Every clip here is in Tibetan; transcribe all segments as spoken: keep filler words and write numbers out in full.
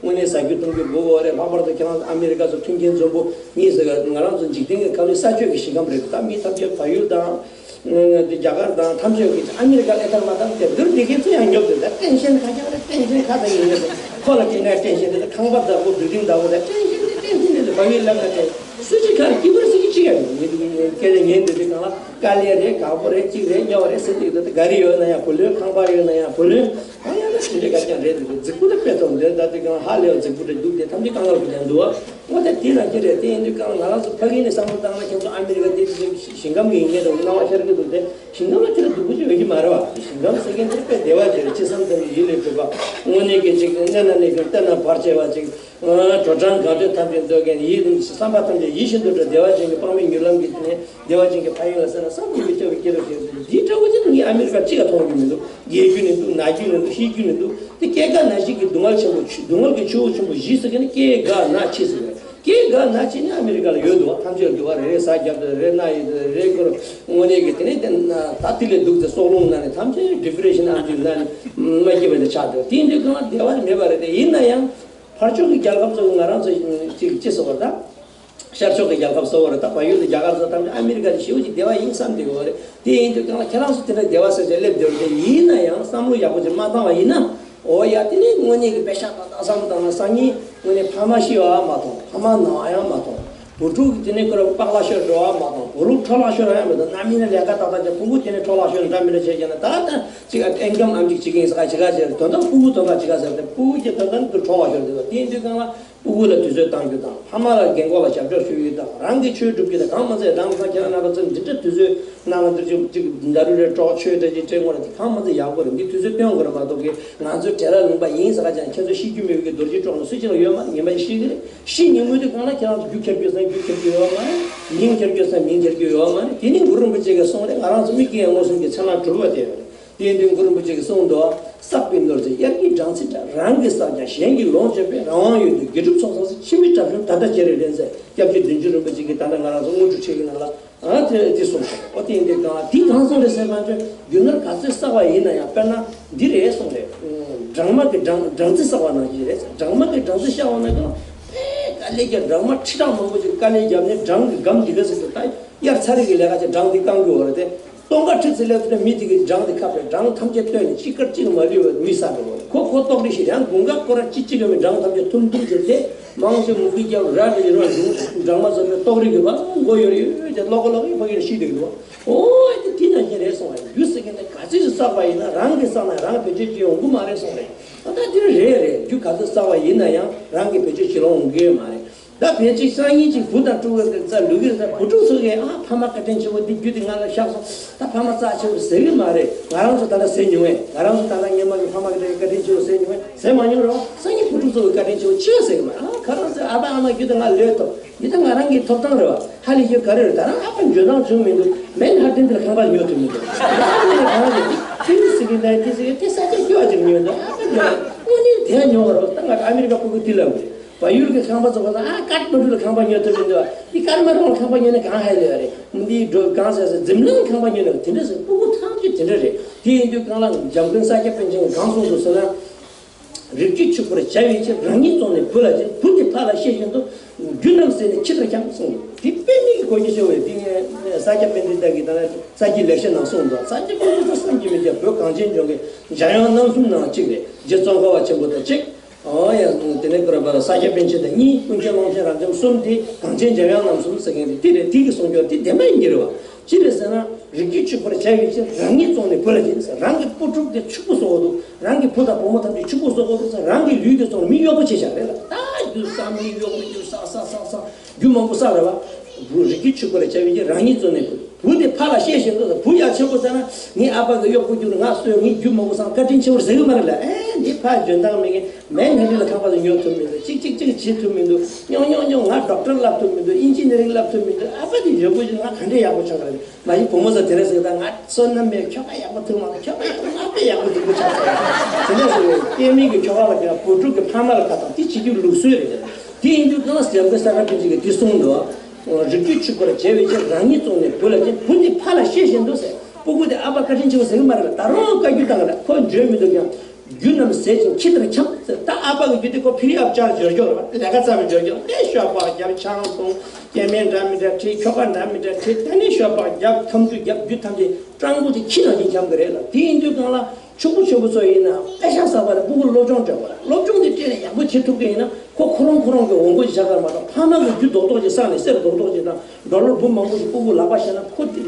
དངོས་གནས་ཟ་རྒྱུ་འཐུང་རྒྱུ་དགོས་དགོས་རེད། ལྷག་པར་དུ་ཁྱེད་རང་ཚོ་ཨ་མི་རི་ཀ་ཚོ་མཐུན་རྐྱེན་འཛོམས་པོ་གཉིས་ཟེར་ག་ང་རང་ཚོ་འཇིག་རྟེན་གྱི་ཁ་ལོ་ས་ཆོད་ཀྱི་ཞིང་ཁམས་རེད། ད་མི་ཐམས་ཅད་བལ་ཡུལ་དང་། རྒྱ་གར་དང་ཐམས་ཅད་ཀྱི་ཨ་མི་རི་ཀ་ལ་ཐར་མ་ཐར་དེ་བསྡུར་བསྡད་མཁན་ཚོ་ཡང་ཉོབ་འདུག་ད་ཊེན་ཤན་ཁ་རྒྱག་རེད། ཊེན་ཤན་ཁ་ད་ཡིན་རེད། ཁོ་ལ་ཊེན་ཤན་ཊེན་ཤན་དེ་ཁང་པ་བདག་པོ་བིལ་ཌིང་བདག་པོ་དང་ཊེན་ཤན་དེ་ཊེན་ཤན་དེ་བལ་ཡུལ་ལ་ཁ་དེ་སུ་ཅིག་ཁར་སྐྱིད་པར་སེ་གི་ཅི་ཡང་མི་འདུག་སྐད་ཆ་ཉན་དེ་དེ་གང་ལ་དཀའ་ལས་རེད། དགའ་པོ་རེད། ཅིག་རེད། ཉོ་བ་རེད་ཟེར་དེ་ད་ག་རེ་ཡོད་ན་ཡང་བུ་ལོན། ཁང་པ་ཡོད་ན་ཡང་བུ་ལོན། ཨ་ཡང་ན་ཞིང་ལས་ཀ་ཀྱང་རེད་འདུག་རྫིག་པོ་དེ་དཔེ་ཐོག་འདིར་ད་དེ་གང་ཧ་ལས་པ་རྫིག་པོ་རེད་འདུག་དེ་ཐམས་ཅད་དཀའ་ངལ་གྱི་ལན་འདུག་འོ་དེ་དེ་རང་གི་རེད། དེ་ཡིན་དུས་གང་ང་རང་ཚོ་ཕ་གི་ནས་བསམ་བློ་བཏང་ན་ཁྱེད་ཚོ་ཨ་མི་རི་ཀ་དེ་དེ་ཞིང་ཁམས་ཀྱི་ཡིན་ངེས་དང་སྣང་བ་ཤར་གི་འདུག་དེ་ཞིང་ཁམས་ལ་ཁྱེད་ལ་སྡུག་པོ་ཅིག་ཡོད་ཀྱི་མ་རེད་བ། ཞིང་ཁམས་ཟེར་མཁན་དེ་དཔེ་བདེ་བ་ཅིག་རེད། ཅི་བསམ་དང་ཡིད་ལས་གྲུབ་པ། དངོས་གནས་ཀྱི་ཅིག་གནས་ན་གནས་ཀྱི་བལྟས་ན་བར་ཆད་པ་ཅིག་དྲོ་གྲང་གང་འདོད་ཐམས་ཅད་འདོད་མཁན། ཡིད་བསམ་པ་ཐམས་ཅད་ཡིད་བཞིན་དུ་འགྲོ། བདེ་བ་ཅན་གྱི་དཔག་མེད་མྱུར་ལམ་གྱི་དེ་ནས་བདེ་བ་ཅན་གྱི་ཕན་ཡོན་ལ་ཟེར་ན་བསམ་གྱིས་མི་ཁྱབ་པའི་སྐྱེས་རབས་ཤིག་ཡོད། འདི་འདྲ་བོ་ཅིག་ངས་ཨ་མི་རི་ཀ་གཅིག་ལ་མཐོང་རྒྱུ་མི་འདུག་རྒས་རྒྱུ་ནི་འདུག་ན་རྒྱུ་ནི་འདུག་ཤི་རྒྱུ་ནི་འདུག་དེ་སྐྱེ་རྒ་ན་འཆི་གི་སྡུག་བསྔལ་ཆེན་པོ་ཆུ་སྡུག་བསྔལ་གྱི་ཆུ་བོ་ཆེན་པོ་བཞི་ཟེར་མཁན་ནི་སྐྱེ་རྒ་ན་འཆི་ཟེར་བས། སྐྱེ་རྒ་ན་འཆི་ནི་ཨ་མི་རི་ཀ་ལ་ཡོད་འདུག་ཐམས་ཅད་འདུག་བ་རེ་རེ་ཟ་རྒྱབ་དང་རེ་རེ་ན་ཡོད་དང་རེ་རེ་སྐོར་དངོས་གནས་ཀྱི་དེ་ནས་དེ་ད་ལྟ་ལས་སྡུག་ཚེ་སྲོག་རླུང་ན་ནི་ཐམས་ཅད་ཌི་པི་རེ་ཤན་ཨ་མི་རི་ཀ་ན་ནི་མ་སྐྱིད་པ་དེ་ཆགས་འདུག་དེ་འདུག་གང་བདེ་བ་མེད་པ་རེད། དེ་ཡིན་ན་ཡང་ཕར་ཕྱོགས་ཀྱི་རྒྱལ་ཁབ་ཚོ་ང་རང་ཚོ་ཅིག་ཅི་ཟེར་བ་ད། ཤར་ཕྱོགས་ཀྱི་རྒྱལ་ཁབ་གསར་པ་རེད། ད་བལ་ཡུལ་དང་རྒྱ་གར་ཚོ་ཐམས་ཅད་ཨ་མི་རི་ཀ་དེ་ཞེ་པོ་ཅིག་བདེ་བ་ཡིན་བསམ་བསྡད་ཡོད་རེད། དེ་ཡིན་དུས་གང་ལ་ཁྱེད་རང་ཚོ་དེ་འདྲ་བདེ་བ་ཟེར་བྱས་སླེབས་བསྡད་ཡོད་རེད། དེ་ཡིན་ན་ཡང་བསམ་བློ་ཡག་པོ་ཅིག་མ་བཏང་བ་ཡིན་ན། འོ་ཡ་དེ་ནི་དངོས་གནས་ཀྱི་དཔེ་ཤ་སྟག་ད་བསམ་བློ་བཏང་ན་སང་ཉིན་དངོས་གནས་ཕ་མ་ཤི་བ་མ་མཐོང་། ཕ་མ་ན་བ་ཡང་མ་མཐོང་། བུ་ཕྲུག་དེ་ནི་ཁོ་རང་པགས་ལ་ཤོར་འགྲོ་བ་མ་མཐོང་། བུ་ཕྲུག་འཕྲོ་བརླག་ཤོར་བ་ཡང་མ་མཐོང་། ནམ་ཡིན་ན་ལས་ཀ་ཏག་ཏག་བྱས། ཕྲུ་གུ་དེ་ནི་འཕྲོ་བརླག་ཤོར་འདྲ་མི་འདྲ་བྱས་ཀྱང་ན་ད་ལྟ་ཅིག་ཨ་ཨེན་ཀམ་ཨམ་ཅིག་བྱེད་ཀྱི་ཡིན་ས་ག་བྱེད་ག་བྱེད་དོན་དག་ཕྲུ་གུ་དོན་དག་བྱེད་ག་ཟེར་ཏེ་ཕྲུ་གུ་གྱི་དོན་དག་ཏུ་འཕྲོ་བརླག་ཤོར་འདུག་དེ་ཡིན་དུས་གང་ལ། ཕྲུ་གུ་ལ་དུས་ཚོད་བཏང་རྒྱུ་དང་། ཕ་མ་ལ་རྒན་གོག་ལ་ཞབས་ཕྱོགས་ཞུ་རྒྱུ་དང་། རང་གི་ཆོས་སྒྲུབ་རྒྱུ་དང་། གང་མ་ཚད་རང་ཚོ་ཁྱེད་རང་རྣམ་པ་ཚོ་འདི་འདྲ་དུས་ཚོད་ནང་ལ་འདིར་ཅིག་ཅིག་ཌ་རུ་རེ་ཀྲོག་ཆོས་འདྲ་ཅིག་སྤྲད་དགོས་རེད། འདི་གང་མ་ཚད་ཡག་པོ་རེད། འདི་དུས་ཚོད་སྟོན་དགོས་རེད་མ་གཏོགས་ཀྱི་ང་ཚོ་བྲེལ་བ་ལུང་པ་ཡིན་ཟེར་ག་ཅང་ཁྱེད་ཚོ་ཤི་རྒྱུ་མེད་པའི་གི་རྡོ་རྗེ་ཀྲོག་ནི་སུ་གཅིག་ལ་ཡོད་མ་རེད། ཉི་མ་ཞིག་ཤི་གི་རེད། ཤི་ཉིན་མོ་དུས་གང་ལ་ཁྱེད་རང་ཚོ་རྒྱུ་ཁྱེར་རྒྱུ་ཟེར་རྒྱུ་ཁྱེར་རྒྱུ་ཡོད་མ་རེད། མིང་ཁྱེར་རྒྱུ་ཟེར་མིང་ཁྱེར་རྒྱུ་ཡོད་མ་རེད། དེ་ནི་གུ་རུ་རིན་པོ་ཆེ་གིས་གསུངས་རེད། ང་རང་ཚོ་མི་སྐྱེ་བའི་མངོན་སུམ་གྱི་ཚད་མ་གྲུབ་པ་དེ་རེད། དེ་ཡིན་དུས་གུ་རུ་རིན་པོ་ཆེ་གིས་གསུངས་འདུག་བསགས་པའི་ནོར་གྱིས་དབྱར་གྱི་སྦྲང་རྩི་འདྲ། རང་གིས་བསགས་ཀྱང་གཞན་གྱིས་ལོངས་སྤྱོད་པའི། རང་དབང་ཡོད་དུས་དགེ་སྒྲུབ་ཚོགས་བསགས་ཚེ། འཆི་མེད་དྲག་ཤུལ་ད་ལྟ་བྱེད་རེ་ལན་ཟེར། སྐྱབས་རྗེ་བདུད་འཇོམས་རིན་པོ་ཆེ་གིས་ད་ལྟ་ང་རང་ཚོ་དངོས་གྲུབ་ཆེ་གི་ནང་ལ་ཨ་དེ་དེ་གསུངས་སོང་། ཨོ་དེ་ཡིན་དུས་གང་འདི་གང་གསུངས་རེད་ཟེར་ན། རྒྱུ་ནོར་ག་ཚོད་བསགས་པ་ཡིན་ན་ཡང་། དཔེར་ན་འདི་རེད་གསུངས་རེད། སྦྲང་མ་གི་སྦྲང་སྦྲང་རྩི་བསགས་པ་ནང་བཞིན་རེད། སྦྲང་མ་གི་སྦྲང་རྩི་བཤའ་བ་ན་ཀྱང་དཔེ་དཀའ་ལས་བརྒྱབ། སྦྲང་མ་ཁྲི་ཕྲག་མང་པོ་ཅིག་དཀའ་ལས་བརྒྱབ་ནས་སྦྲང་གི་སྒམ་འདི་ག་ཟེར་དུས་ད་དབྱར་ཚ་རིག་གི་ལས་ཀ་ཅིག་སྦྲང་འདི་བསྐང་རྒྱུ་བ་རེད་དེ། སྟོན་ཁ་ཁྲིད་ཚེ་སླེབས་ཚེ་མི་དེ་གིས་སྦྲང་དེ་ཁ་ཕྱེ། སྦྲང་ཐམས་ཅད་བཏོན་ནས་གཅིག་དཀར་གཅིག་མ་ལུས་པར་མི་ཟ་འགྲོ་བ་རེད། ཁོ་ཁོ་ལྟོགས་རིགས་ཤིག་རེད། ཡང་དགུན་ཁ་ཁོ་རང་ཅི་ཅི་ཡོད་མེད་སྦྲང་ཐམས་ཅད་ཐུམ་ཐུམ་བྱས་ཏེ་མང་ཆེ་མུ་གེ་རྒྱབ་ར་རེ་རེ་རོ་འབྲུ་སྦྲང་མ་ཚོ་མེད་ལྟོགས་རིགས་ཀྱི་བ་མགོ་ཡོར་ཡོར་དེ་ལོག་གོ་ལོག་གི་ཕ་གིར་ཤི་འདུག་འདུག་ཨོ་དེ་དེ་ནང་བཞིན་རེད་གསུངས་པ་རེད། རྒྱུ་ཟེར་མཁན་དེ་ག་ཚོད་ཅིག་བསགས་པ་ཡིན་ན་རང་གིས་བསགས་ན་རང་བེད་སྤྱོད་ཅིག་ཡོང་གི་མ་རེད་གསུངས་རེད། ད་ལྟ་དེ་རེད་རེད། རྒྱུ་ག་ཚོད་བསགས་པ་ཡིན་ན་ཡང་རང་གིས་བེད་སྤྱོད་བྱེད་ལོང་ཡོང་གི་ཡོད་མ་རེད། ད་ཕལ་ཆེར་སང་ཉིན་གཅིག་བུ་དང་ཕྲུ་གུ་གི་རྩ་ལུས་ཀྱི་རྩ་བུ་ཕྲུག་ཚོ་གིས་ཨ་ཕ་མ་བཀའ་དྲིན་ཆེ་བོ་འདི་རྒྱུ་དེ་ང་ལ་བཞག་སོང་། ད་ཕ་མ་རྩ་ཆེ་བོ་ཟེར་གི་མ་རེད། ང་རང་ཚོ་ད་ལྟ་ཟེར་མྱོང་བས། ང་རང་ཚོ་ད་ལྟ་སྔོན་མ་གི་ཕ་མ་གི་བཀའ་དྲིན་ཆེ་བོ་ཟེར་མྱོང་བས། ཟེར་མ་མྱོང་རོགས། སང་ཉིན་བུ་ཕྲུག་ཚོ་གི་བཀའ་དྲིན་ཆེ་བོ་ཆེ་བ་ཟེར་གི་མ་རེད། ཨ་ཁ་རང་ཚོ་ཨ་ཕ་ཨ་མ་རྒྱུ་དེ་ང་ལོས་ཐོབ། འདི་ད་ང་རང་གི་ཐོབ་ཐང་རེད་བ། ཧ་ལས་ཤོད་ག་རེ་རེད། ད་རང་ཨ་ཕ་འཇོན་ཐང་བྱུང་མི་འདུག་མན་ཧ་ཏན་དེ་ལ་ཁང་པ་ཉོ་ཐུབ་མི་འདུག་ཨ་ཕ་ནི་གང་རེད། ཁྱེད་ནི་ཟེར་གི་འདུག་དེ་ཟེར་གི་དེ་ས་ཆ་སྐྱོ་བ་ཅིག་ཉོས་འདུག་ཨ་ཕ་ཉོ་དངོས་གནས་དེ་ཉོ་བ་རེད། ད་ང་ཨ་མི་རི་ཀ་ཕྲུ་གུ་དེ་ལ་རེད། བལ་ཡུལ་གྱི་ཁང་པ་ཚོ་ག་ས་ཨ་ཀར་མ་འགྲུལ་ལ་ཁང་པ་ཉོ་ཐུབ་མི་འདུག་འདི་ཀར་མ་རོང་ལ་ཁང་པ་ཉོ་ན་གང་ཧ་ལས་རེད། འདི་འགྲོ་གང་ཟེར་ཟེར་འཛིམ་ལང་ཁང་པ་ཉོ་ན་དེ་འདྲ་ཟེར། ཕྲུ་གུ་ཐམས་ཅད་དེ་འདྲ་རེད། དེ་ཡིན་དུས་གང་ལ་འཇམ་མགོན་ས་སྐྱ་པཎ་ཆེན་གྱིས་གང་གསུངས་འདུག་ཟེར་ན། རིགས་རྒྱུད་ཕྱུག་པར་བྱ་བའི་ཕྱིར། རང་ཉིད་བཙོངས་ནས་བུ་ལ་སྦྱིན། བུ་འདི་ཕ་ལ་ཤེས་བཞིན་དུ། རྒྱུ་རྣམས་ཟད་ནས་ཁྱི་ལྟར་འཁྱམས་གསུངས། དེ་དཔེ་མི་གི་གོ་རྒྱུ་ཆེ་བས། དེ་ངས་ས་སྐྱ་པཎྜི་ཏ་གི་ད་ལྟ་ས་སྐྱའི་ལེགས་བཤད་ནང་གསུངས་འདུག་ས་སྐྱ་པཎྜི་ཏ་བསམ་གྱིས་མི་ཁྱབ། བོད་གངས་ཅན་ལྗོངས་ཀྱི་འཇམ་དབྱངས་རྣམ་གསུམ་ནང་གཅིག་རེད། རྗེ་ཙོང་ཁ་པ་ཆེན་པོ་དང་གཅིག་ཨོ་ཡ། དེ་ནས་ཀུ་ར་པ་ལ་ས་སྐྱ་པཎ་ཆེན་དང་གཉིས། ཀུན་མཁྱེན་ཀློང་ཆེན་རབ་འབྱམས་གསུམ། དེ་གངས་ཅན་འཇམ་དབྱངས་རྣམ་གསུམ་ཟེར་མཁན་དེ་དེ་རེད། དེ་གི་གསུང་སྐྱོར་དེ་བདེན་པ་ཡིན་གྱི་རེད་བ། ཅི་རེད་ཟེར་ན། རིགས་རྒྱུད་ཕྱུག་པར་བྱ་བའི་ཕྱིར། རང་ཉིད་བཙོངས་ནས་བུ་ལ་སྦྱིན་ཟེར། རང་གི་བུ་ཕྲུག་དེ་ཕྱུག་པོ་བཟོ་དགོས་འདུག་རང་གི་བུ་དང་བུ་མོ་ཐམས་ཅད་ཕྱུག་པོ་བཟོ་དགོས་འདུག་ཟེར། རང་གི་ལུས་དེ་བཙོངས་ནས་མི་གཡོག་པོ་བྱས་བཞག་རེད་ལ། ད་རྒྱུ་བསགས། མི་གཡོག་པོ་རྒྱུ་བསགས་བསགས་བསགས་བསགས། རྒྱུ་མང་པོ་བསགས་རེད་བ། རིགས་རྒྱུད་ཕྱུག་པར་བྱ་བའི་ཕྱིར། རང་ཉིད་བཙོངས་ནས་བུ། བུ་དེ་ཕ་ལ་ཤེས་བཞིན་དུ། བུ་ཡ་ཆེན་པོ་ཟེར་ན། ངའི་ཨ་ཕ་གི་གཡོག་པོ་གྱུར། ང་གསོས། ངའི་རྒྱུ་མང་པོ་བསགས། བཀའ་དྲིན་ཆེ་བོར་ཟེར་གི་མ་རེད་ལ། ཨེ་འདི་ཕ་འཇོན་ཐང་མེད་མཁན། མན་ཧ་ཏན་ལ་ཁང་པ་ཟིག་ཉོ་ཐུབ་མི་འདུག་ཅིག་ཅིག་ཅིག་བྱེད་ཐུབ་མི་འདུག་སྙོག་སྙོག་སྙོག་ང་ཌོག་ཊར་བསླབ་ཐུབ་མི་འདུག་ཨིན་ཇི་ནི་རིང་བསླབ་ཐུབ་མི་འདུག་ཨ་ཕ་དེ་ཡོད་པོ་ཞིག་ང་ག་འདྲས་ཡག་པོ་ཆགས་ཀྱི་རེད། མ་གཞི་བུ་མོ་ཚོ་དེ་རེད་ཟེར། ད་ང་བསོད་ནམས་མེད། ཁྱོ་ག་ཡག་པོ་ཐུབ་མ་སོང་། ཁྱོ་ག་ཡག་པོ་ང་དཔེ་ཡག་པོ་སྡུག་པོ་ཆགས་སོང་། དེ་འདྲ་ཟེར་བས། སྐྱེ་དམན་གྱི་ཁྱོ་ག་ལ་དེ་བུ་ཕྲུག་གི་ཕ་མ་ལ་ཁ་བཏང་། དེ་བྱེད་རྒྱུ་ལུགས་སྲོལ་རེད། དེ་ཡིན་དུས་གང་ལ་ཟེར་ན། ས་སྐྱ་པཎ་ཆེན་གྱིས་དེ་གསུངས་འདུག་རིགས་རྒྱུད་ཕྱུག་པར་བྱ་བའི་ཕྱིར། རང་ཉིད་བཙོངས་ནས་བུ་ལ་སྦྱིན། བུ་འདི་ཕ་ལ་ཤེས་བཞིན་དུ་ཟེར། སྤུ་གུ་དེ་ཨ་ཕ་བཀའ་དྲིན་ཆེ་བོ་ཟེར་གི་མ་རེད་ལ། ད་རུང་བཀའ་བཀྱོན་བཏང་གི་རེད། ཁོ་འཇོན་མི་འདུག་ཀྱང་། རྒྱུ་རྣམས་ཟད་ཅིང་ཁྱི་ལྟར་འཁྱམས་ཟེར། ད་ཨ་ཕ་གི་རྒྱུ་དེ་ཁོ་ཕི་ཡབ་ཅག་འབྱོར་འབྱོར་རེད་བ། ལས་ཀ་རྩ་བའི་འབྱོར་འབྱོར་དེ་ཤོ་སྦག་རྒྱབ། ཆང་འཐུང་། སྐྱེ་དམན་འདྲ་མི་འདྲ་ཁྲིད། ཁྱོ་ག་འདྲ་མི་འདྲ་ཁྲིད། ད་ནི་ཤོ་སྦག་རྒྱབ། ཁམ་ཆུ་རྒྱབ། རྒྱུ་ཐམས་ཅད་སྤྲང་པོ་དེ་ཁྱི་ནང་བཞིན་འཁྱམ་གི་རེད་ལ། དེ་ཡིན་དུས་གང་ལ་ཕྱུག་པོ་ཆེན་པོ་ཚོ་ཡིན་ན་པེ་ཤག་བསགས་པ་ལ་སྤུ་གུ་སློབ་སྦྱོང་སྤྲད་དགོས་རེད། སློབ་སྦྱོང་དེ་སྤྲད་ནས་ཡག་པོ་བྱེད་ཐུབ་མཁན་ཡིན་ན། ཁོ་ཁོ་རང་ཁོ་རང་གི་འོང་སྒོ་ཞིག་བཞག་གར་མ་གཏོགས། ཕ་མ་གི་རྒྱུ་རྡོག་རྡོག་ཅིག་བསགས་ནས་གསེར་རྡོག་རྡོག་ཅིག་དང་ཌོ་ལར་འབུམ་མང་པོ་ཞིག་སྤུ་གུ་ལག་པ་བཤད་ན། ཁོ་དེ་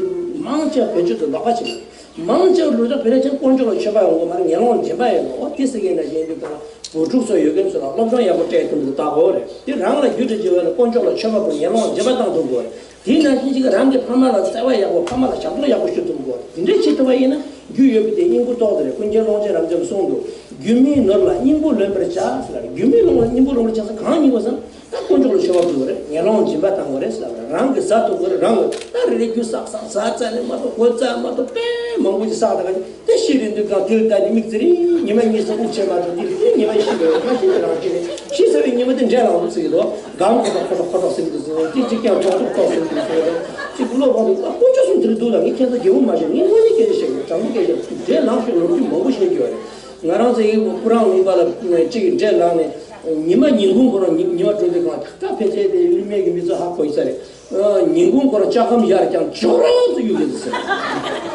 མང་ཆེ་བ་བེད་སྤྱོད་དུ་ལོག་པ་བྱེད། མང་ཆེ་བ་ལོ་ཙཱ་བེད་སྤྱོད་དཀོན་མཆོག་ལ་མཆོད་པ་ཡོང་གི་མ་རེད། ངན་སློང་སྦྱིན་པ་ཡོང་གི། འོ་དེ་ཟེར་མཁན་ནང་བཞིན་དུ་དང་བུ་ཕྲུག་ཚོ་ཡོད་མཁན་ཚོ་ལ་སློབ་སྦྱོང་ཡག་པོ་སྤྲད་ཐུབ་འདུག་ལྟ་དགོས་རེད། དེ་རང་ལ་རྒྱུ་འབྲས་བྱེད་པ་ལ་དཀོན་མཆོག་ལ་མཆོད་པ་དང་ངན་སློང་སྦྱིན་པ་བཏང་ཐུབ་དགོས་རེད། དེ་ནང་བཞིན་ཅིག་རང་གི་ཕ་མ་ལ་བརྩེ་བ་ཡག་པོ། ཕ་མ་ལ་ཞབས་ཏོག་ཡག་པོ་ཞུ་ཐུབ་དགོས་རེད། དེ་འདྲ་བྱེད་ཐུབ་པ་ཡིན་ན། རྒྱུ་ཡོད་པའི་དེ་སྙིང་པོ་ཏོག་ཙམ་རེད། ཀུན་མཁྱེན་ཀློང་ཆེན་རབ་འབྱམས་གསུངས་འདུག་རྒྱུ་མའི་ནོར་ལ་སྙིང་པོ་ལོན་པར་བྱ་ཟེར། རྒྱུ་མའི་ནོར་ལ་སྙིང་པོ་ལོན་པར་བྱ་ཟེར། གང་སྙིང་པོ་ཟེར་ན། ད་དཀོན་མཆོག་ལ་མཆོད་པ་ཕུལ་དགོས་རེད། ངན་སློང་སྦྱིན་པ་བཏང་དགོས་རེད་ཟེར་བ་རང་གིས་ཟ་ཐུབ་དགོས་རེད། རང་གིས་ད་རེ་རེ་རྒྱུ་བསགས་བསགས་ཟ་ཙམ་ནས་མ་གཏོགས། གོས་བཙལ་མ་གཏོགས། དཔེ་མང་པོ་ཞིག་བསགས། ད་ག་དེ་ཤི་རན་དུས་གང་དེ་ལ་ལྟ་ནས་མིག་ཙི་རིང་ཉི་མ་གཉིས་གསུམ་དབུགས་ཆད་མ་ཐུབ། འདི་ལ་ལྟས་ཉི་མ་ཤི་དགོས། མ་ཤི་ན་རང་ཤི་རེད། ཤི་ཚར་བའི་ཉི་མ་དེ་འདྲེ་ལངས་འདུག་ཟེར་གྱི་འདུག་སྒམ་ཁོ་ཐག་ཁོ་ཐག་ཁོ་ཐག་ཟེར་གྱི་འདུག་ཟེར། གཅིག་གཅིག་ཀྱང་ཐོག་ཐོག་ཐོག་ཟེར་གྱི་འདུག་ཟེར། གཅིག་བློ་ཕམ་འདུག་ད་དཀོན་མཆོག་གསུམ་དེ་རིང་སྡུག་ད། ངས་ཁྱེད་ཚོ་སྐྱིད་པོ་མ་བྱེད། ངས་དངོས་གནས་སྐད་ཆ་བཤད་ཀྱི་ཡོད། དྲང་པོ་སྐད་ཆ། འདྲེ་ལངས་ཤོག་ལོ་རྒྱུས་མང་པོ་བཤད་ཀྱི་ཡོད་རེད། ང་རང་ཚོ་ཡི་སྤུ་རང་ལུང་པ་ལ་གཅིག་འདྲེ་ལངས་ནས་ཉི་མ་ཉིན་གུང་ཁོ་རང་ཉི་ཉི་མ་དྲོ་དེ་གང་ད་ཕལ་ཆེར་དེ་ཀླུ་སྨད་ཀྱི་མི་ཚོ་ཧ་གོ་ཡི་ས་རེད། ཨ། ཉིན་གུང་ཁོ་རང་ལྕགས་སྒམ་གཡར་ཀྱང་ཇོ་རང་ཚོ་གཡུག་གི་འདུག་ཟེར།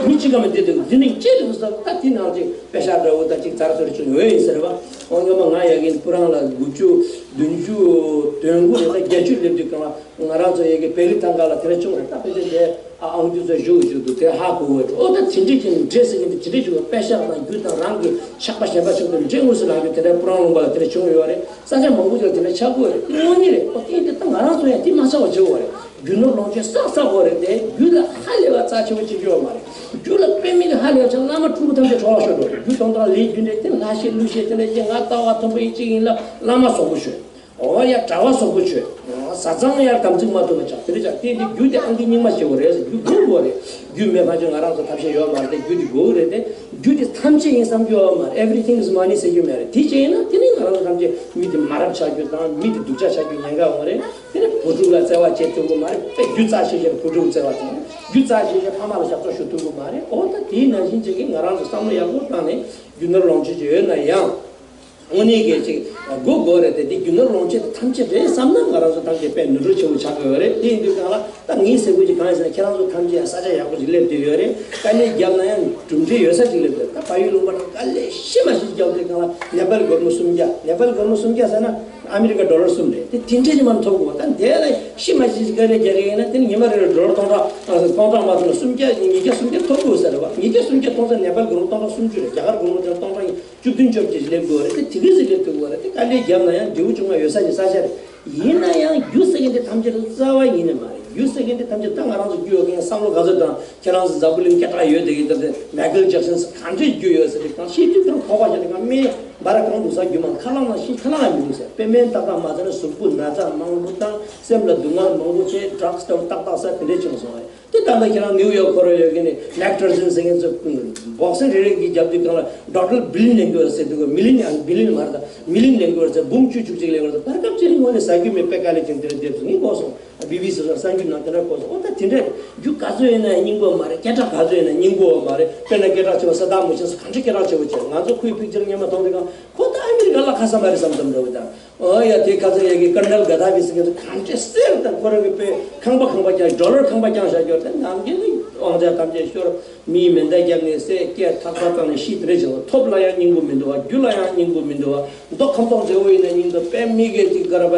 མི་གཅིག་གམ་བདེ་འདུག་འདི་ནི་ཅི་འདུག་ཟེར། ད་དེ་ནང་གཅིག་པེ་ཤག་འདྲ་བོ་དང་གཅིག་ཛ་དྲག་ཚོར་བྱུང་ཡོད་ཡིན་ཟེར་བ། ཨོ་སྔོན་མ་ང་ཡ་གི་སྤུ་རང་ལ་དགུ་བཅུ་བདུན་ཅུ་དོན་དགུ་རེད། ད་བརྒྱད་ཅུ་སླེབས་དུས་གང་ལ་ང་རང་ཚོ་ཡ་གི་བེ་ལི་ཐང་ག་ལ་དེ་འདྲ་བྱུང་རེད། ད་ཕལ་ཆེར་དེ་ཨ་ཨང་རྒྱུ་ཚོ་བཞུགས་བཞུགས་འདུག་དེ་ཧ་གོ་གི་ཡོད། ཨོ་ད་དེ་འདྲས་ཀྱི་འདྲེ་ཟེར་གྱི་འདུག་དེ་འདྲས་བྱུང་བ། པེ་ཤག་དང་རྒྱུ་དང་རང་གི་ཆགས་པ་གཞན་པ་ཆགས་དུས་འདྲེ་དངོས་སུ་ལངས་རྒྱུ་དེ་འདྲ་སྤུ་རང་ལུང་པ་ལ་དེ་འདྲ་བྱུང་ཡོད་རེད། ས་ཆ་མང་པོ་ཅིག་ལ་དེ་འདྲ་ཆགས་ཀྱི་ཡོད་རེད། དེ་དངོས་གནས་རེད། ཨོ་དེ་འདི་ད་ང་རང་ཚོ་ཡང་དེ་མ་ཚར་བ་བྱེད་དགོས་རེད། རྒྱུ་ནོར་ལོངས་སྤྱོད་བསགས་བསགས་དགོས་རེད་དེ། རྒྱུ་ལ་ཧ་ལས་པ་རྩ་ཆེ་བོ་བྱེད་རྒྱུ་ཡོད་མ་རེད། རྒྱུ་ལ་དཔེ་མེད་ཀྱི་ཧ་ལས་པ་ཆགས། བླ་མ་ཕྲུ་གུ་ཐམས་ཅད་གྲོགས་ལ་ཤོར་འགྲོ་རེད། རྒྱུ་སྟོང་ཕྲག་ལས་རྒྱུ་འབྲས་དེ་ལ་ཤེས་ལུས་ཤེས་དེ་འདྲ་ཅིག་ང་ལྟ་བ་མཐོན་པོ་ཡིན་གཅིག་ཡིན་ལ་བླ་མ་བཟང་པོ་ཤོད། འོ་ཡ་གྲྭ་བ་བཟང་པོ་ཤོད། བཟའ་ཚང་ཡར་དམ་ཚིག་མ་ཐུབ་པ་ཆགས། དེ་འདྲ་ཆགས། དེ་འདི་རྒྱུ་དེ་ཨང་ཀི་རྙིང་མ་བྱེད་དགོས་རེད། རྒྱུ་སྒུག་དགོས་རེད། རྒྱུ་མེད་པ་ཅིག་ང་རང་ཚོ་ཐབས་ཤེས་ཡོད་མ་རེད་དེ། རྒྱུ་དེ་དགོས་རེད་དེ། རྒྱུ་དེ་ཐམས་ཅད་ཡིན་བསམ་རྒྱུ་ཡོད་མ་རེད། Everything is money ཟེར་རྒྱུ་མེད་རེད། དེ་བྱས་ན་དེ་ནི་ང་རང་ཚོ་ཐམས་ཅད་མི་དེ་མ་རབས་ཆགས་རྒྱུ་དང་མི་དེ་སྡུག་ཅག་ཆགས་རྒྱུ་ཉེན་ཁ་ཡོང་རེད། དེ་ནི་བུ་ཕྲུག་ལ་བརྩེ་བ་བྱེད་ཐུབ་ཀྱི་མ་རེད། དཔེ་རྒྱུ་རྩ་ཆེ་ཆེར་བུ་ཕྲུག་བརྩེ་བ་བྱེད། རྒྱུ་རྩ་ཆེ་ཆེར་ཕ་མ་ལ་ཞབས་ཏོག་ཞུ་ཐུབ་ཀྱི་མ་རེད། འོ་ད་དེའི་ནང་བཞིན་བྱེད་ཀྱི་ང་རང་ཚོ་བསམ་བློ་ཡག་པོ་བཏང་ནས་རྒྱུ་ནོར་ལོངས་སྤྱོད་ཅིག་ཡོད་ན་ཡང་། དངོས་གནས་གལ་ཆེ་དགོས་དགོས་རེད་དེ། དེ་རྒྱུ་ནོར་ལོངས་སྤྱོད་དེ་ཐམས་ཅད་རེད་བསམ་ན་ང་རང་ཚོ་ཐམས་ཅད་དཔེ་ནོར་འཁྲུལ་ཆེ་བོ་ཆགས་ཀྱི་ཡོད་རེད། དེ་ཡིན་དུས་གང་ལ་ད་ངའི་ཟེར་དགོས་ཀྱི་གང་ཡིན་ཟེར་ན། ཁྱེད་རང་ཚོ་ཐམས་ཅད་ཡང་ས་ཆ་ཡག་པོ་ཅིག་སླེབས་བསྡད་ཡོད་རེད། དཀའ་ལས་བརྒྱབ་ན་ཡང་གྲུབ་འབྲས་ཡོད་ས་ཅིག་སླེབས་བསྡད། ད་ཕ་ཡུལ་ལུང་པ་ནང་དཀའ་ལས་ཤི་མ་ཤི་བརྒྱབ་དུས་གང་ལ་ནེ་པཱལ་སྒོར་མོ་སུམ་བརྒྱ། ནེ་པཱལ་སྒོར་མོ་སུམ་བརྒྱ་ཟེར་ན་ཨ་མི་རི་ཀ་ཌོ་ལར་གསུམ་རེད་དེ། དེ་འདྲས་ཀྱི་མར་ཐོབ་དགོས། ད་དེ་ལ་ཤི་མ་ཤི་ཅིག་དཀའ་ལས་རྒྱག་གི་ཡིན་ན་དེ་ནི་ཉི་མ་རེ་རེ་ཌོ་ལར་སྟོང་ཕྲག་སྟོང་ཕྲག་མ་ཐོབ་ན་སུམ་བརྒྱ་ཉིས་བརྒྱ་སུམ་བརྒྱ་ཐོབ་དགོས་ཟེར་རེད་བ། ཉིས་བརྒྱ་སུམ་བརྒྱ་ཐོབ་ཚེ་ནེ་པཱལ་སྒོར་མོ་སྟོང་ཕྲག་སུམ་ཅུ་རེད། རྒྱ་གར་སྒོར་མོ་དེ་སྟོང་ཕྲག་བཅུ་བདུན་བཅོ་བརྒྱད་ཅིག་སླེབས་དགོས་རེད་དེ། དེ་གི་ཟིག་སླེབས་ཐུབ་དགོས་རེད་དེ། དཀའ་ལས་བརྒྱབ་ན་ཡང་འབྲས་བུ་བྱུང་བ་ཡོད་ས་ཀྱི་ས་ཆ་རེད། ཡིན་ན་ཡང་རྒྱུ་ཟེར་མཁན་དེ་ཐམས་ཅད་ལ་རྩ་བ་ཉིད་ནས་མ་རེད། རྒྱུ་ཟེར་མཁན་དེ་ཐམས་ཅད་ད་ང་རང་ཚོ་རྒྱུ་ཡོད་མཁན་བསམ་བློ་ག་ཚོད་དང་། ཁྱེད་རང་ཚོ་འཛམ་བུ་གླིང་སྐད་གྲགས་ཡོད་དེ་གི་ད་དེ་མའི་ཁལ་ཇེག་སན་གང་འདྲའི་རྒྱུ་ཡོད་ཟེར་དེ་གང་ཤེས་དུས་ཀྱང་ཁོག་པ་བཞག་ནས་གང་སྨན་འབར་གང་འདུག་ས། རྒྱུ་མ་ཁ་ལག་ནང་ཤི་ཁ་ལག་ལ་མི་འདུག་ཟེར། དཔེ་སྨན་ཏག་ཏག་མ་ཟ་ན་གཟུགས་པོ་ན་ཚ་མང་པོ་དང་སེམས་ལ་སྡུག་བསྔལ་མང་པོ་བྱས། ཌྲག་སི་ཏག་ཏག་ཟ་དེ་འདྲས་བྱུང་སོང་བ་རེད། དེ་ད་ལྟ་ཁྱེད་རང་ནིའུ་ཡོག་ཁོ་ར་ཡོད་མཁན་ནི་ནེག་ཊར་ཟིན་ཟེར་མཁན་ཚོ་སྦོག་སིང་རེ་རེ་གི་རྒྱབ་དུས་གང་ལ་ཌོ་ལར་བི་ལི་ཡོན་ལེན་གི་ཡོད་ཟེར་འདུག་མི་ལི་ཡོན། ཨ། བི་ལི་ཡོན་མ་རེད། ད་མི་ལི་ཡོན་ལེན་གི་ཡོད་ཟེར། འབུམ་བཅུ་བཅུ་གཅིག་ལེན་གི་ཡོད་ཟེར། བར་སྐབས་ཅིག་ནི་དངོས་གནས་ཟ་རྒྱུ་མེད་པའི་དཀའ་ལས་ཅིག་དེ་འདྲ་འདེབས་སོང་། ངས་གོ་སོང་། བི་བི་སི་ལ་གསར་འགྱུར་ནང་དེ་འདྲ་གོ་སོང་། ཨོ་ད་དེ་འདྲ་རྒྱུ་ག་ཚོད་ཡིན་ན་སྙིང་པོ་མ་རེད། སྐད་གྲགས་ག་ཚོད་ཡིན་ན་སྙིང་པོ་མ་རེད། དཔེར་ན་སྐད་གྲགས་ཆེ་བ་སད་དཱམ་ཧུ་སེན་ག་འདྲ་སྐད་གྲགས་ཆེ་བོ་བྱས། ང་ཚོ་ཁོའི་པིག་ཅར་སྔོན་མ་མཐོང་དུས་གང་ཁོ་ད་ཨ་མི་རི་ཀ་ལ་ཁ་ས་མ་རེད་བསམ་བསམ་འདྲ་བོ་དང་། ཨོ་ཡ་དེ་ག་ཚོད་ཡ་གི་ཀར་ནལ་ག་དྷ་ཕི་ཟེར་མཁན་ཚོ་ག་འདྲ་གསེར་དང་ཁོ་རང་གི་དཔེ་ཁང་པ་ཁང་པ་རྐྱང་། ཌོ་ལར་ཁང་པ་རྐྱང་བཞག་ཡོད་དེ། ནམ་རྒྱུན་ནི་དབང་ཆ་ཐམས་ཅད་ཤོར། མིའི་མེ་མདའ་བརྒྱབ་ནས་བསད། སྐད་ཐག་པ་བཏང་ནས་ཤི། དེ་འདྲ་བྱས་སོང་། ཐོབ་ལ་ཡང་སྙིང་པོ་མི་འདུག་བ། རྒྱུ་ལ་ཡང་སྙིང་པོ་མི་འདུག་བ། མདོ་ཁམས་ཐོག་མཛེས་བོ་ཡིན་ན་སྙིང་འདུག་དཔེ་མི་སྒེར་གྱི་ག་ར་བ་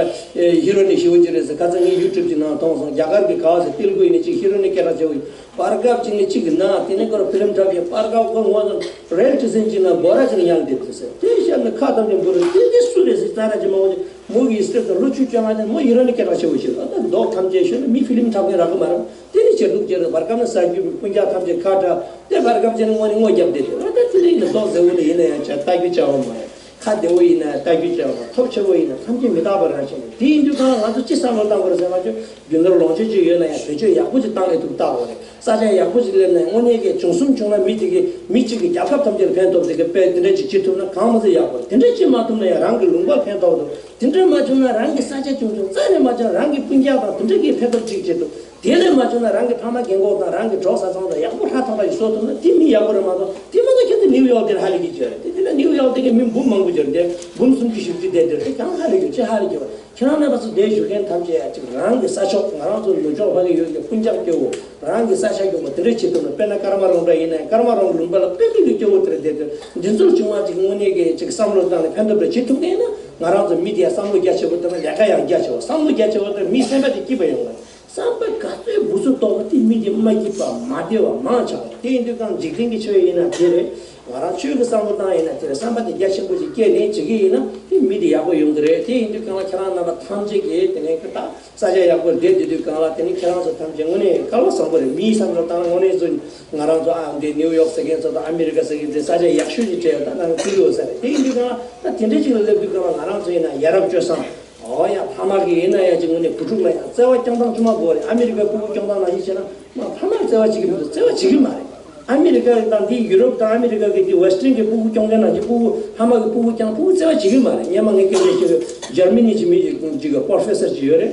ཧི་རོ་ནི་ཞི་བོ་ཅིག་རེད་ཟེར། ཁ་སང་ངས་ཡུ་ཊུབ་ཅིག་ནང་མཐོང་སོང་། རྒྱ་གར་གྱི་ག་བ་ཟེར་ཏེ་ལུ་གུ་ཡིན་ནི་ཅིག་ཧི་རོ་ནི་སྐད་གྲགས་ཆེ་བོ་ཡིན། བར་སྐབས་ཅིག་ནི་གཅིག་གི་ནང་དེ་ནས་ཁོ་ར་ཕི་ལིམ་འཁྲབ་ཡས། བར་སྐབས་ཁོ་ངོ་ཚ་རེལ་ཊི་སིན་ཅིག་ནང་འབོ་ར་ཅིག་ནང་ཡར་འདེབས་ཏེ་ཟེར། དེ་བཤད་ནས་ཁ་བཏང་ནས་འབུ་ར་དེ་དེ་སུ་རེད་ཟེར། ཙ་ར་ཅིག་མ་འོང་ཅིག་མོ་གི་སི་ཊེབ་དང་ལོ་བཅུ་བཅོ་ལྔ་ནས་མོ་ཧི་རོ་ནི་སྐད་གྲགས་ཆེ་བོ་ཞིག་རེད། ཨ་ད་མདོ་ཐམས་ཅད་ཤོད་ན་མི་ཕི་ལིམ་འཁྲབ་མཁན་རག་གི་མ་རེད། དེ་ནི་ཇེ་སྡུག་ཇེ་སྡུག་བར་སྐབས་ན་ཟ་རྒྱུ་སྤུན་ཀྱག་ཐམས་ཅད་ཁ་བྲལ་ཏེ་བར་སྐབས་ཅིག་ནི་དངོས་ནས་དངོས་རྒྱབ་བསྡད་དེ། ཨ་ད་དེ་ལས་ཡིན་ན་མདོག་མཛེས་བོ་ལ་ཡིན་ན་ཡང་བྱ་ལྟ་རྒྱུ་བྱ་བ་མ་ཡིན། ཁ་བདེ་བོ་ཡིན་ན་ལྟ་རྒྱུ་བྱ་བ་མ། ཐོབ་ཆེ་བོ་ཡིན་ན་ཐམས་ཅད་མི་རྟག་པ་རང་བཞིན་རེད། དེ་ཡིན་དུས་གང་ལ་ང་ཚོ་ཅི་བསམ་བློ་བཏང་དགོས་རེད་ཟེར་བ་ཅོ། རྒྱུ་ནོར་ལོངས་སྤྱོད་ཅིག་ཡོད་ན་ཡང་བེད་སྤྱོད་ཡག་པོ་ཅིག་བཏང་ལས་ཐུབ་ལྟ་དགོས་རེད། ས་ཆ་ཡག་པོ་ཅིག་སླེབས་ན་དངོས་གནས་ཀྱི་བྱུང་གསུམ་བྱུང་ན་མི་དེ་གི་མི་གཅིག་གི་རྒྱལ་ཁབ་ཐམས་ཅད་ལ་ཕན་ཐོགས་དེ་གི་དཔེ་དེ་འདྲ་ཅིག་བྱེད་ཐུབ་ན་གང་མ་ཚད་ཡག་པོ་རེད། དེ་འདྲ་བྱེད་མ་ཐུབ་ན་ཡང་རང་གི་ལུང་པ་ཕན་ཐོགས་འདུག་དེ་འདྲ་མ་བྱུང་ན་རང་གི་ས་ཆ་ཆུང་ཆུང་རྩ་ནས་མ་བྱུང་རང་གི་སྤུན་ཀྱག་དང་དེ་འདྲ་གི་ཕན་ཐོགས་ཅིག་བྱེད་ཐུབ། དེ་ལས་མ་བྱུང་ན་རང་གི་ཕ་མ་རྒན་གོག་དང་རང་གི་གྲོགས་ས་ཚང་དང་ཡག་པོ་ཧྲ་ཐག་ཐག་ཡོད་བཟོ་ཐུབ་ན་དེ་མི་ཡག་པོ་རེད་མ་གཏོགས་དེ་མ་གཏོགས་ཁྱེད་ཚོ་ནིའུ་ཡོག་དེར་ཧ་ལས་ཀྱི་བྱོས་རེད། དེ་དེ་ལ་ནིའུ་ཡོག་དེ་གི་མི་འབུམ་མང་པོ་བྱོས་རེད། དེ་འབུམ་སུམ་ཅུ་བཞི་བཅུ་བསྡད་དེ་རེད། ཀྱང་ཧ་ལས་ཀྱི་ཅི་ཧ་ལས་ཀྱི་བ། ཁྱེད་རང་རྣམ་པ་ཚོ་འདིར་བཞུགས་མཁན་ཐམས་ཅད་ཅིག་རང་གི་ས་ཕྱོགས་ང་རང་ཚོ་ནུབ་ཕྱོགས་ཕ་གི་ཡུལ་གྱི་སྤུན་ཀྱག་སྐྱོ་བོ། རང་གི་ས་ཆ་སྐྱོ་བོ་དེ་འདྲ་བྱེད་ཐུབ་ན། དཔེར་ན་ཀརྨ་རོང་བྲག་ཡིན་ན་ཡང་ཀརྨ་རོང་ལུང་པ་ལ་དཔེ་མི་གི་སྐྱོ་བོ་དེ་འདྲ་བསྡད་དུས་འདི་ཚོར་བྱུང་བ་ཅིག་དངོས་གནས་ཀྱི་ཅིག་བསམ་བློ་བཏང་ནས་ཕན་ཐོགས་འདྲ་བྱེད་ཐུབ་མཁན་ཡིན་ན། ང་རང་ཚོ་མི་དེ་ཡང་བསམ་བློ་རྒྱ་ཆེ་པོ་བཏང་ན་ལས་ཀ་ཡང་རྒྱ་ཆེ་བ། བསམ་བློ་རྒྱ་ཆེ་བ་དེ་མིའི་སེམས་པ་དེ་སྐྱིད་པ་ཡོང་བ། བསམ་པ་ག་ཚོད་འབུ་ཚོ་ལྟོགས་པ་དེ་མི་དེ་མ་སྐྱིད་པ་མ་བདེ་བ་མང་ཆགས་པ་དེ་ཡིན་དུས་གང་འཇིག་རྟེན་གྱི་ཆོས་ཡིན་ན་དེ་རེད། ང་རང་ཆོས་ཀྱི་བསམ་བློ་བཏང་ཡིན་ན་དེ་རེད། བསམ་པ་དེ་རྒྱ་ཆེན་པོ་ཞིག་སྐྱེས་ནས་བྱེད་ཀྱི་ཡིན་ན་དེ་མི་དེ་ཡག་པོ་ཡོང་གི་རེད། དེ་ཡིན་དུས་གང་ལ་ཁྱེད་རང་རྣམ་པ་ཐམས་ཅད་ཀྱིས་དེ་ནས་ད་ས་ཆ་ཡག་པོར་བསྡད་བསྡད་དུས་གང་ལ་དེ་ནས་ཁྱེད་རང་ཚོ་ཐམས་ཅད་དངོས་གནས་སྐལ་བ་བཟང་པོ་རེད། མིའི་བསམ་བློ་བཏང་ན་དངོས་གནས་ཚོ་ང་རང་ཚོ་ཨ་འདི་ནིའུ་ཡོག་ཟེར་མཁན་ཚོ་དང་ཨ་མི་རི་ཀ་ཟེར་མཁན་དེ་ས་ཆ་ཡག་ཤོས་ཅིག་བྲལ་ཡོད། ད་ནང་ཁུལ་ཡོད་ས་རེད། དེ་ཡིན་དུས་གང་ལ་ད་དེ་འདྲ་ཅིག་ལ་སླེབས་དུས་གང་ལ་ང་རང་ཚོ་ཡིན་ན་ཡ་རབས་སྤྱོད་བཟང་། ཨོ་ཡ། ཕ་མ་གི་ཡིན་ན་ཡང་ཅིག་ངོས་ནས་བུ་ཕྲུག་ལ་ཡང་བརྩེ་བ་བསྐྱངས་སྟངས་ཅུང་མ་གོ་རེད། ཨ་མི་རི་ཀའི་ཕྲུ་གུ་སྐྱོང་སྟངས་ནང་བཞིན་བྱས་ན་མ་ཕ་མར་བརྩེ་བ་བྱེད་ཀྱི་མི་འདུག་བརྩེ་བ་བྱེད་ཀྱི་མ་རེད། ཨ་མི་རི་ཀ་དང་འདི་ཡུ་རོབ་དང་ཨ་མི་རི་ཀ་གི་འདི་ཝེ་སི་ཊན་གྱི་ཕྲུ་གུ་སྐྱོང་མཁན་ནང་བཞིན་ཕྲུ་གུ་ཕ་མ་གི་ཕྲུ་གུ་སྐྱོང་ཕྲུ་གུ་བརྩེ་བ་བྱེད་ཀྱི་མ་རེད། སྔོན་མ་ངས་སྐད་ཆ་བཤད་པའི་འཇར་མ་ནི་གྱི་མི་ཅིག་གཅིག་གི་པོ་རོ་ཕེ་སར་ཅིག་ཡོད་རེད།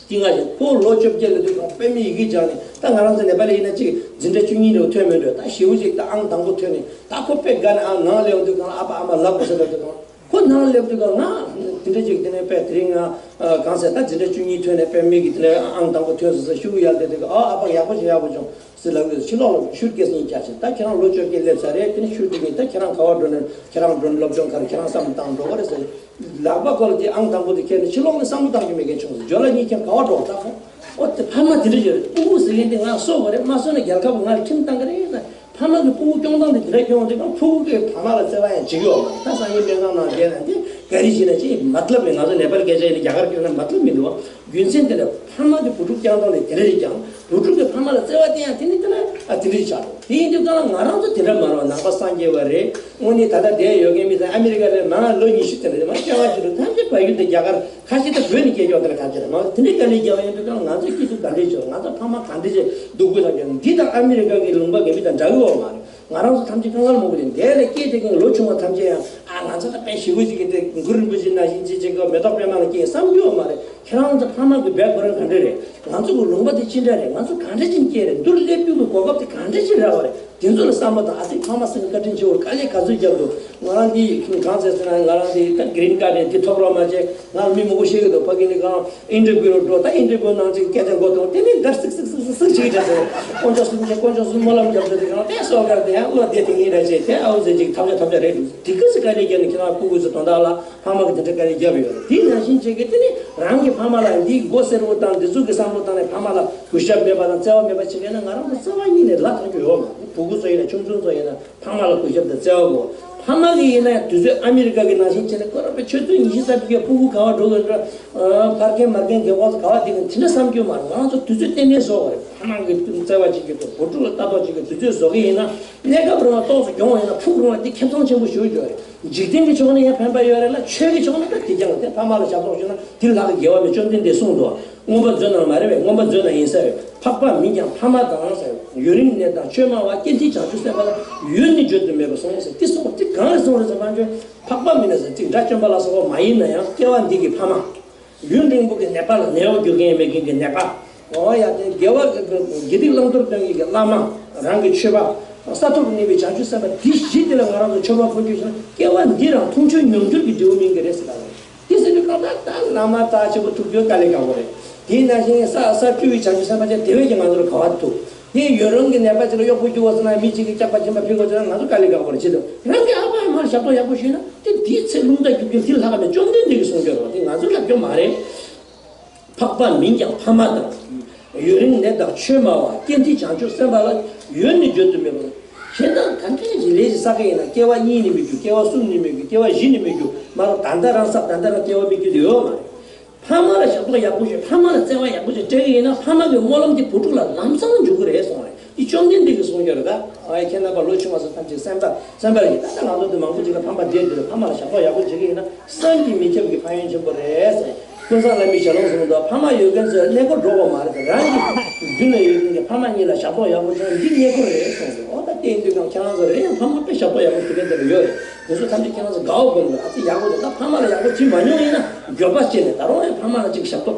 དེ་སྔ་ཞིག་ཁོ་ལོ་བཅོ་བརྒྱད་ལ་དུས་གང་དཔེ་མི་ཡི་གེ་སྦྱངས་ནས། ད་ང་རང་ཚོ་ནེ་པ་ལི་ཡིན་ན་ཅིག་འཛིན་གྲྭ་བཅུ་གཉིས་ལ་ཐོན་མེད་འགྲོ། ད་ཞེ་པོ་ཅིག་ད་ཨང་དང་པོ་ཐོན་ནས་ད་ཁོ་དཔེ་དགའ་ནས་ཨང་ནང་སླེབས་དུས་གང་ཨ་ཕ་ཨ་མ་ལབ་དགོས་ས་ལབ་དུས་གང་། ཁོ་ནང་སླེབས་དུས་ཀ་ང་དེ་འདྲ་ཅིག་དེ་ནས་དཔེ་དེ་རིང་ང་གང་ཟེར་ད་འཛིན་གྲྭ་བཅུ་གཉིས་ཐོན་ནས་དཔེ་མི་གི་དེ་ནས་ཨང་དང་པོ་ཐོན་སོང་ཟེར་ཤུ་གུ་ཡར་བསྡད་དུས་ཀ་ཨ་ཨ་ཕ་ཡག་པོ་ཞིག་ཡག་པོ་བྱུང་ཟེར་ལབ་ཡོད། ཕྱི་ལོགས་ལ་ཤུལ་སྐད་སྙིང་རྒྱག་བྱས། ད་ཁྱེད་རང་ལོ་བཅོ་བརྒྱད་སླེབས་ཚར་རེད། དེ་ནས་ཤུལ་དེ་ཉིན་ད་ཁྱེད་རང་ག་པར་འགྲོ་ནས་ཁྱེད་རང་འགྲོ་ནས་སློབ་སྦྱོང་ག་རེ་ཁྱེད་རང་བསམ་བློ་བཏང་འགྲོ་ག་རེད་ཟེར། ལག་པ་སྐོར་དེ་ཨང་དང་པོ་དེ་ཁྱེར་ནས་ཕྱི་ལོགས་ནས་བསམ་བློ་བཏང་རྒྱུ་མེད་མཁན་བྱུང་ཟེར། ཇོ་ལ་གཉིས་ཁྱེད་ག་པར་འགྲོ་ད་ཁོ། ཨོ་དེ་ཕ་མ་དེ་འདྲ་ཡོད་རེད། ཕྲུ་གུ་ཟེར་མཁན་དེ་ང་གསོ་དགོས་རེད། མ་གསོ་ན་རྒྱལ་ཁབ་ང་ལ་ཁྲིམས་བཏང་གི་རེད་ཟེར། ཕ་མ་གི་ཕྲུ་གུ་སྐྱོང་སྟངས་དེ་དེ་འདྲ་སྐྱོང་དུས་ཀ་ཕྲུ་གུ་གིས་ཕ་མ་ལ་བརྩེ་བ་ཡང་བྱེད་ཀྱི་ཡོད་མ་རེད། ད་སང་ཉིན་སྨན་ཁང་ནང་བསྡད་ན་དེ་ག་རེ་བྱེད་ན་ཅི་མ་ཏི་ལབ་མེད། ང་ཚོ་ནེ་པ་ལི་སྐད་ཆ་ཡིན་ན་རྒྱ་གར་སྐྱོང་ན་མ་ཏི་ལབ་མི་འདུག་རྒྱུ་མཚན་དེ་ལ་ཕ་མ་གི་བུ་ཕྲུག་སྐྱོང་སྟངས་དེ་དེ་འདྲ་རེད་ཀྱང་བུ་ཕྲུག་གི་ཕ་མ་ལ་བརྩེ་བ་བསྟན་ཡང་དེ་ནི་དེ་ལ་ཨ་དེ་འདྲ་ཆགས་འགྲོ། དེ་ཡིན་དུས་ཀ་ལ་ང་རང་ཚོ་དེ་འདྲ་མ་རེད་བ། ནང་པ་སངས་རྒྱས་པ་རེད། དངོས་གནས་ད་ལྟ་བསྡད་ཡོད་མཁན་མི་ཚང་ཨ་མི་རི་ཀ་རེད། མ་ལོ་ཉི་ཤུ་དེ་འདྲ་རེད། མ་སྐྱོ་བ་ཞིག་འདུག་ཐམས་ཅད་བལ་ཡུལ་དང་རྒྱ་གར། ཁ་ཤས་ད་བོད་ནས་སྐད་ཆ་དེ་འདྲ་གང་བྱེད་རེད། མ་དེ་འདྲའི་དཀའ་ལས་རྒྱག་པ་ཡིན་དུས་ཀ་ང་ཚོ་སྐྱིད་སྡུག་ག་འདྲས་བྱུང་། ང་ཚོ་ཕ་མ་ག་འདྲས་བྱས་སྡུག་པོ་དང་། འདི་དང་ཨ་མི་རི་ཀ་གི་ལུང་པ་གི་མི་དང་འདྲ་གི་ཡོད་མ་རེད། ང་རང་ཚོ་ཐམས་ཅད་དཀའ་ངལ་མང་པོ་རེད། འདས་ལ་སྐྱེས་དེ་གི་ལོ་ཆུང་བ་ཐམས་ཅད་ཡང་ཨ་ང་ཚོ་ད་དཔེ་ཞེ་པོ་ཅིག་གི་དེ་གུ་རུ་རིན་པོ་ཆེ་ནང་བཞིན་ཅིག་ཅིག་གི་མེ་ཏོག་པད་མ་ལ་སྐྱེས་བསམ་རྒྱུ་ཡོད་མ་རེད། ཁྱེད་རང་ཚོ་ཕ་མ་གི་བེག་གྷ་རའུན་ག་འདྲས་རེད། ང་ཚོ་གི་ལུང་པ་དེ་ཅི་འདྲ་རེད། ང་ཚོ་ག་འདྲས་ཅིག་སྐྱེས་རེད། འདིར་སླེབས་རྒྱུ་གི་གོ་སྐབས་དེ་ག་འདྲས་ཅིག་རག་པ་རེད། དེ་ཚོ་ལ་བསམ་བློ་དང་། ཨ་ཙི་ཕ་མ་ཚོས་བཀའ་དྲིན་ཆེ་བོ་དཀའ་ལས་ག་ཚོད་བརྒྱབ་འདུག་ང་རང་འདི་གང་ཟེར་ཟེར་ན་ང་རང་འདི་ད་གི་རིན་ཀཱཌ་དེ་ཐོབ་རོགས་མ་བྱས། ང་ལ་མི་མང་པོ་ཤེས་ཀྱི་འདུག་ཕ་གི་ནི་གང་ཨིན་ཊར་བིའུ་འགྲོ། ད་ཨིན་ཊར་བིའུ་ནང་ཅིག་སྐད་ཆ་འགོ་ཐོན། དེ་ནི་འདར་སིག་སིག་སིག་སིག་སིག་བྱེད་ཀྱི་འདུག་དཀོན་མཆོག་གསུམ་ཆེ་དཀོན་མཆོག་གསུམ་སྨོན་ལམ་རྒྱབ་འདུག་དེ་གང་དེ་སོ་གར་དེ་ཡང་བློ་བདེ་དེ་ངེས་ར་བྱས་དེ་ཨའུ་ཟེར་ཅིག་ཐབས་ཆག་ཐབས་ཆག་རེད་འདུག་དེ་ག་ཚོད་དཀའ་ལས་བརྒྱབ་ནས་ཁྱེད་རང་ཕྲུ་གུ་ཚོ་དོན་དག་ལ་ཕ་མ་གི་དེ་འདྲ་དཀའ་ལས་བརྒྱབ་ཡོད་རེད། དེ་ནང་བཞིན་བྱེད་ཀྱི་དེ་ནི་རང་གི་ཕ་མ་ལ་འདི་མགོ་སེར་པོ་དང་འདི་ཚོ་གི་བསམ་བློ་བཏང་ནས་ཕ་མ་ལ་གུས་ཞབས་མེད་པ་དང་བརྩེ་བ་མེད་པ་བྱེད་མཁན་ན་ང་རང་ཚོ་རྩ་བ་ཉིད་ནས་ལ་ཐག་གཅོད་ཡོད་མ་རེད། ཕྲུ་གུ་ཚོ་ཡིན་ན་ཆུང་ཆུང་ཚོ་ཡིན་ན་ཕ་མ་ལ་གུས་ཞབས་དང་བརྩེ་བ་དགོས། ཕ་མ་གི་ཡིན་ན་ཡང་དུས་ཚོད་ཨ་མི་རི་ཀ་གི་ནང་བཞིན་བྱས་ནས་ཁོ་རང་པའི་ཆུ་ཚོད་ཉི་ཤུ་རྩ་བརྒྱད་ཀྱི་ཕྲུ་གུ་ག་བ་འགྲོ་གི་འགྲོ། ཕར་རྒན་མར་རྒན་རྒན་གོག་ཚོ་ག་བ་བསྡད་གི་དེ་འདྲ་བསམ་རྒྱུ་མ་རེད། ང་ཚོ་དུས་ཚོད་ཏན་ཏན་བཟོ་དགོས་རེད། ཕ་མ་གི་བརྩེ་བ་བྱེད་རྒྱུ་དང་བུ་ཕྲུག་ལ་ལྟ་རྟོག་བྱེད་རྒྱུ་དུས་ཚོད་བཟོ་གི་ཡིན་ན་གནས་སྐབས་རིང་ལ་ཏོག་ཙམ་གྱོང་བ་ཡིན་ན་ཕུགས་རིང་ལ་དེ་ཁེ་བཟང་ཆེན་པོ་ཞེ་པོ་ཡོད་རེད། འཇིག་རྟེན་གྱི་ཕྱོགས་ནས་ཡང་ཕན་པ་ཡོད་རེད་ལ་ཆོས་ཀྱི་ཕྱོགས་ནས་ད་དེ་ཀྱང་དེ་ཕ་མ་ལ་ཞབས་ཏོག་ཞུས་ན་དེ་ལྷག་གི་དགེ་བ་མེད། བཅོམ་ལྡན་འདས་གསུངས་འདུག་མངོན་པ་མཛོད་ནང་མ་རེད་པས། མངོན་པ་མཛོད་ནང་ཡིན་ས་རེད། འཕགས་པ་མིན་ཀྱང་ཕ་མ་དང་ཟེར། ཡུན་རིང་གནས་དང་ཆོས་སྨྲ་བ། སྐྱེ་མཐའི་བྱང་ཆུབ་སེམས་དཔའ་ལ། ཡུན་ནི་བརྗོད་དུ་མེད་པར་གསུངས་ཟེར། དེ་གསུངས་པ་དེ་གང་རེད་གསུངས་རེད་ཟེར་བ་ཅོ། འཕགས་པ་མིན་ན་ཟེར་ཅིག་དགྲ་བཅོམ་པ་ལ་སོགས་པ་མ་ཡིན་ན་ཡང་སྐྱེ་བ་འདི་གི་ཕ་མ། ཡུན་རིང་པོ་གི་ནད་པ་ལ་ནད་གཡོག་རྒྱུག་མཁན་མེད་མཁན་གྱི་ནད་པ། འོ་ཡ་དེ་དགེ་བ་དགེ་སྡིག་བླང་དོར་སྟོན་མཁན་གྱི་བླ་མ། རང་གི་ཆོས་པ། ས་ཐོབ་ཏུ་གནས་པའི་བྱང་ཆུབ་སེམས་དཔའ་འདི་བཞི་དེ་ལ་ང་རང་ཚོ་མཆོད་པ་ཕུལ་རྒྱུ་ཞིག་ན་སྐྱེ་བ་འདི་རང་མཐོང་ཆོས་མྱོང་འགྱུར་གྱི་འབྲས་བུ་སྨིན་གྱི་རེད་ཟེར་ལ། དེ་ཟེར་དུས་གང་ལྟར་ད་བླ་མ་རྩ་ཆེན་པོ་ཐུག་རྒྱུ་དཀའ་ལས་ཁག་པོ་རེད། དེ་ནང་བཞིན་ས་ས་བཅུ་པའི་བྱང་ཆུབ་སེམས་དཔའ་ཅན་དེ་བས་ཀྱང་ང་ཚོར་ག་བ་ཐུག་དེ་ཡུན་རིང་གི་ནད་པ་ཅིག་ལ་གཡོག་པོ་རྒྱུག་པ་ཟེར་ན་མི་གཅིག་གིས་སྐྱག་པ་སྦྱིན་པ་ཕུལ་དགོས་ཟེར་ན་ང་ཚོ་དཀའ་ལས་ཁག་པོ་རེད། བྱེད་དུས་རང་གི་ཨ་ཕ་ཨ་མར་ཞབས་ཏོག་ཡག་པོ་ཞུས་ན་དེ་དེའི་ཚེ་རླུང་རྟ་རྒྱུག་རྒྱུ་དེ་ལྷག་མེད། བཅོམ་ལྡན་འདས་ཀྱིས་གསུངས་རྒྱུ་རེད་བ། དེ་ང་ཚོ་ལབ་རྒྱུ་མ་རེད། འཕགས་པ་མིན་ཀྱང་ཕ་མ་དང་། ཡུན་རིང་ནད་དང་ཆོས་སྨྲ་བ། སྐྱེ་མཐའི་བྱང་ཆུབ་སེམས་དཔའ་ལ། ཡུན་ནི་བརྗོད་དུ་མེད་པར། ཁྱེད་རང་ག་འདྲའི་ཞིག་ལས་ཞིག་བསགས་ཀྱི་ཡིན་ན་སྐྱེ་བ་གཉིས་ནི་མི་རྒྱུ། སྐྱེ་བ་གསུམ་ནི་མི་རྒྱུ། སྐྱེ་བ་བཞི་ནི་མི་རྒྱུ། མ་གཏོགས་ད་ལྟ་རང་བསགས་ད་ལྟ་རང་སྐྱེ་བ་མི་རྒྱུ་དེ་ཡོད་མ་རེད། ཕ་མ་ལ་ཞབས་ཏོག་ཡག་པོ་ཞིག་ཕ་མ་ལ་བརྩེ་བ་ཡག་པོ་ཞིག་སྤྲད་ཀྱི་ཡིན་ན་ཕ་མ་གི་སྨོན་ལམ་དེ་བུ་ཕྲུག་ལ་ལམ་སང་འཇུག་གི་རེད་གསུངས་རེད། འདི་བཅོམ་ལྡན་འདས་ཀྱིས་གསུངས་ཀྱི་རེད་ད། ཨ་ཁྱེད་རྣམ་པ་ལོ་ཆུང་བ་ཚོ་ཐམས་ཅད་སེམས་པ་སེམས་པ་ལ་ཡིན། ད་ལྟ་ང་ཚོ་འདི་མང་པོ་ཅིག་ལ་ཕམ་པ་བསྡད་འདུག་ཕ་མ་ལ་ཞབས་ཏོག་ཡག་པོ་བྱེད་ཀྱི་ཡིན་ན་བསམ་གྱིས་མི་ཁྱབ་ཀྱི་ཕན་ཡོན་ཆེན་པོ་རེད་ཟེར། ཀུན་བཟང་བླ་མའི་ཞལ་ལུང་གསུངས་འདུག་ཕ་མ་ཡོད་མཁན་ཚོས་གནས་སྐོར་འགྲོ་དགོས་མ་རེད་དེ། རང་གི་མདུན་ལ་ཡོད་མཁན་གྱི་ཕ་མ་གཉིས་ལ་ཞབས་ཏོག་ཡག་པོ་བྱུང་ན་འདི་གནས་སྐོར་རེད་གསུངས་འདུག་འོ་ད་དེ་ཡིན་དུས་ཀྱང་ཁྱེད་རང་ཚོ་རེ་ཡང་ཕ་མ་དཔེ་ཞབས་ཏོག་ཡག་པོ་ཞུ་མཁན་དེ་འདྲ་ཡོད་རེད། དེ་ཚོ་ཐམས་ཅད་ཁྱེད་རང་ཚོ་དགའ་བོ་དགོངས་འདུག་ཨ་ཙི་ཡག་པོ་འདུག་ད་ཕ་མ་ལ་ཡག་པོ་བྱེད་མ་མྱོང་ཡིན་ན་འགྱོད་པ་སྐྱེས་ནས་ད་རུང་ཡང་ཕ་མ་ལ་ཅིག་ཞབས་ཏོག་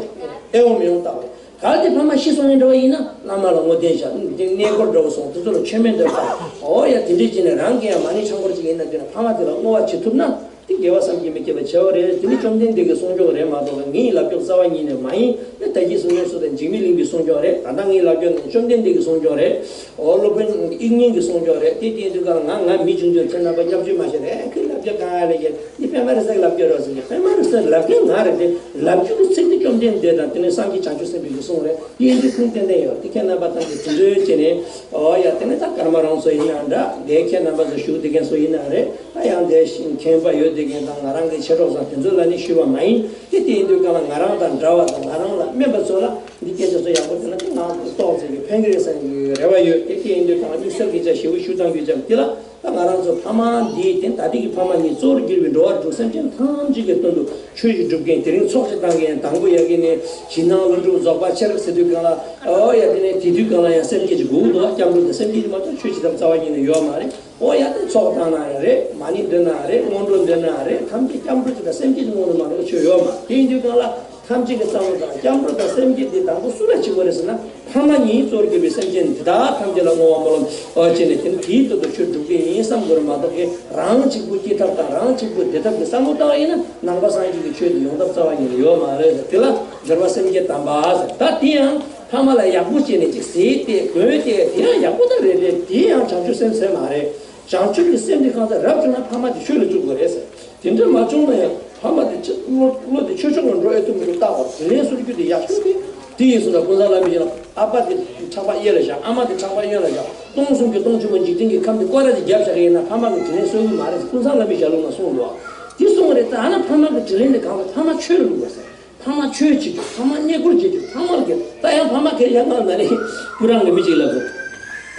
ཨེ་འོ་མི་ཡོང་ལྟ་བུ་རེད། གལ་ཏེ་ཕ་མ་ཤི་སོང་ཡིན་འདྲ་བ་ཡིན་ན་བླ་མ་ལ་བསྔོ་རྟེན་བཞག་གནས་སྐོར་འགྲོ་བ་སོང་དེ་ཚོ་ལ་མཆོད་མེ་འདོན་པ། འོ་ཡ་དེ་འདྲས་བྱས་ནས་རང་གི་ཡང་མ་ཎི་འཆང་སྐོར་ཅིག་ཡིན་ན་དེ་ན་ཕ་མ་དེ་ལ་བསྔོ་བ་བྱེད་ཐུབ་ན། དེ་དགེ་བ་བསམ་གྱིས་མི་ཁྱབ་པ་བྱས་པ་རེད། དེ་ནི་བཅོམ་ལྡན་འདས་ཀྱི་གསུང་ཆོས་རེད་མ་གཏོགས་ངའི་ལབ་རྒྱུ་རྩ་བ་ཉིད་ནས་མ་ཡིན། དེ་ད་གིན་གསུང་མཁན་ཚོ་དང་འཇིགས་མེད་གླིང་པའི་གསུང་ཆོས་རེད། ད་ལྟ་ངའི་ལབ་རྒྱུ་ནི་བཅོམ་ལྡན་འདས་ཀྱི་གསུང་ཆོས་རེད། འོ་སློབ་དཔོན་དབྱིག་གཉེན་གྱི་གསུང་ཆོས་རེད། དེ་དེ་དུས་ཀ་ལ་ང་ང་མི་ཆུང་ཆུང་ཁྱེད་རྣམ་པ་སྐྱབས་བཅོལ་མ་བྱེད་རེད། ཁོས་ལབ་རྒྱུ་གང་ཡ་ལས་ཀྱི་འདི་པད་མ་རི་སའི་ལབ་རྒྱུ་རེད་ཟེར་གྱི། པད་མ་རི་སའི་ལབ་མཁན་ང་རེད་དེ། ལབ་རྒྱུ་གི་ཚིག་དེ་བཅོམ་ལྡན་འདས་དང་དེ་ནས་སངས་རྒྱས་བྱང་ཆུབ་སེམས་དཔའི་གི་གསུང་རེད། དེ་ཡིན་དུས་ཁུངས་ཏན་ཏན་ཡོད། དེ་ཁྱེད་རྣམ་པ་ཐམས་ཅད་དེ་འདྲའི་བྱས་ནས། འོ་ཡ་དེ་ནས་ད་ཀརྨ་རང་ཚོ་ཡིན་ན་འདྲ། དེ་ཁྱེད་རྣམ་པ་ཚོ་བཞུགས་བསྡད་མཁན་ཚོ་ཡིན་ན་རེད། ད་ཡང་དེ་བཞིན་མཁྱེན་པ་ཡོད་དེ་མཁན་དང་ང་རང་གི་མཆེད་གྲོགས་ཚོ་དེ་ཚོ་ལ་ནི་ཞུས་པ་མ་ཡིན། དེ་དེ་ཡིན་དུས་གང་ལ་ང་རང་དང་འདྲ་བ་དང་ང་རང་ལ་སྨན་པ་ཚོ་ལ་འདི་སྐད་ཆ་ཚོ་ཡག་པོ་དེ་ན་དེ་ང་ཏོག་ཙམ་གྱི་ཕན་གི་རེད་བསམ་གྱི་རེ་བ་ཡོད། དེ་དེ་ཡིན་དུས་གང་ལ་དམིགས་བསལ་གྱི་ཆ་ཞེ་པོ་ཞུ་སྟངས་ཡོད་ཀྱང་དེ་ལ་ད་ང་རང་ཚོ་ཕ་མ་འདིའི་སྟེང་ད་ལྟའི་གི་ཕ་མ་གཉིས་གཙོ་བོར་གྱུར་པའི་འགྲོ་བ་རིགས་དྲུག་སེམས་ཅན་ཐམས་ཅད་ཀྱི་དོན་དུ་ཆོས་ཤིག་སྒྲུབ་མཁན། དེ་རིང་ཚོགས་ཤིག་བཏང་མཁན། དང་པོ་ཡ་གི་ནས་ཕྱི་ནང་ཀླུ་སྒྲུབ་རྫོགས་པ་ཆེར་ཟེར་དུས་གང་ལ། ཨོ་ཡ་དེ་ནས་དེ་དུས་གང་ལ་ཡང་སེམས་བསྐྱེད་ཅིག་དགོས་ཀྱི་འདུག་སྐྱབས་འགྲོ་དང་སེམས་བསྐྱེད་ཅིག་མ་གཏོགས་ཆོས་ཅི་ཙམ་རྩ་བ་ཉིད་ནས་ཡོད་མ་རེད། ཨོ་ཡ་དེ་ཚོགས་བཏང་ན་ཡང་རེད། མ་ཎི་འདོན་ན་ཡང་རེད། སྔོན་འགྲོ་འདོན་ན་ཡང་རེད། ཐམས་ཅད་སྐྱབས་འགྲོ་ཅིག་དང་སེམས་བསྐྱེད་ཅིག་སྔོན་དུ་མ་འགྲོ་ཆོས་ཡོད་མ་རེད། དེ་ཡིན་དུས་གང་ལ་ཐམས་ཅད་ཀྱི་བསམ་བློ་དང་སྐྱབས་འགྲོ་དང་སེམས་བསྐྱེད་དེ་དང་པོ་སུ་ལ་བྱེད་དགོས་རེད་ཟེར་ན། ཕ་མ་གཉིས་གཙོར་གྱུར་པའི་སེམས་ཅན་འདི་དག་ཐམས་ཅད་ལ་བསྔོ་བ་སྨོན་ལམ་བྱས་ནས་དེ་ནི་དེའི་དོན་དུ་ཆོས་སྒྲུབ་ཀྱི་ཡིན་བསམ་དགོས་རེད་མ་གཏོགས་ཀྱི། རང་གཅིག་པུ་སྐྱེ་ཐབས་དང་རང་གཅིག་པུ་བདེ་ཐབས་ཀྱི་བསམ་བློ་བཏང་བ་ཡིན་ན་ནང་པ་སངས་རྒྱས་ཀྱི་ཆོས་འདི་ཡོང་ཐབས་རྩ་བ་ཉིད་ནས་ཡོད་མ་རེད་ཟེར། དེ་ལ་སྦྱོར་བ་སེམས་བསྐྱེད་དམ་པ་ཟེར། ད་དེ་ཡང་ཕ་མ་ལ་ཡག་པོ་བྱས་ནས་ཅིག་ཟས་ཏེ་གོན་ཏེ་དེ་ཡང་ཡག་པོ་ད་རེད་རེད། དེ་ཡང་བྱང་ཆུབ་སེམས་ཟེར་མ་རེད། བྱང་ཆུབ་ཀྱི་སེམས་འདི་གང་ཚེ་རབ་བྱུང་ན་ཕ་མ་དེ་ཆོས་ལ་བཅུག་དགོས་རེད་ཟེར། དེ་འདྲ་མ་བྱུང་ན་ཡང་ཕ་མ་དེ་ཅི་བློ་བློ་དེ་ཆོས་ཕྱོགས་ལ་འགྲོ་ཨེ་ཐུབ་མི་འདུག་ལྟ་བར་དྲིན་ལན་གསོ་རྒྱུ་དེ་ཡག་ཤོས་དེ་དེ་ཡིན་གསུངས་ན། ཀུན་བཟང་བླ་མའི་ཞལ་ལ་ཨ་ཕ་དེ་ཕྲག་པ་གཡས་ལ་བཞག་ཨ་མ་དེ་ཕྲག་པ་གཡོན་ལ་བཞག་སྟོང་གསུམ་གྱི་སྟོང་ཆེན་པོ་འཇིག་རྟེན་གྱི་ཁམས་དེ་སྐོར་ར་ཅིག་བརྒྱབ་བཞག་གི་ཡིན་ན་ཕ་མ་གི་དྲིན་ལན་གསོ་གི་མ་རེད་ཟེར་ཀུན་བཟང་བླ་མའི་ཞལ་ལུང་ན་གསུངས་འདུག་དེ་གསུངས་པ་རེད། ད་ཨ་ན་ཕ་མ་གི་དྲིན་ལན་དེ་གང་ལ་ཕ་མ་ཆོས་ལ་བླུག་པ་ཟེར། ཕ་མ་ཆོས་བྱེད་རྒྱུ། ཕ་མ་བསྙེན་བཀུར་བྱེད་རྒྱུ། ཕ་མ་ལ་གི་ད་ཡང་ཕ་མ་གལ་ཡང་ང་ན་ནི་སྐུ་རང་གི་མི་གཅིག་ལ་གི་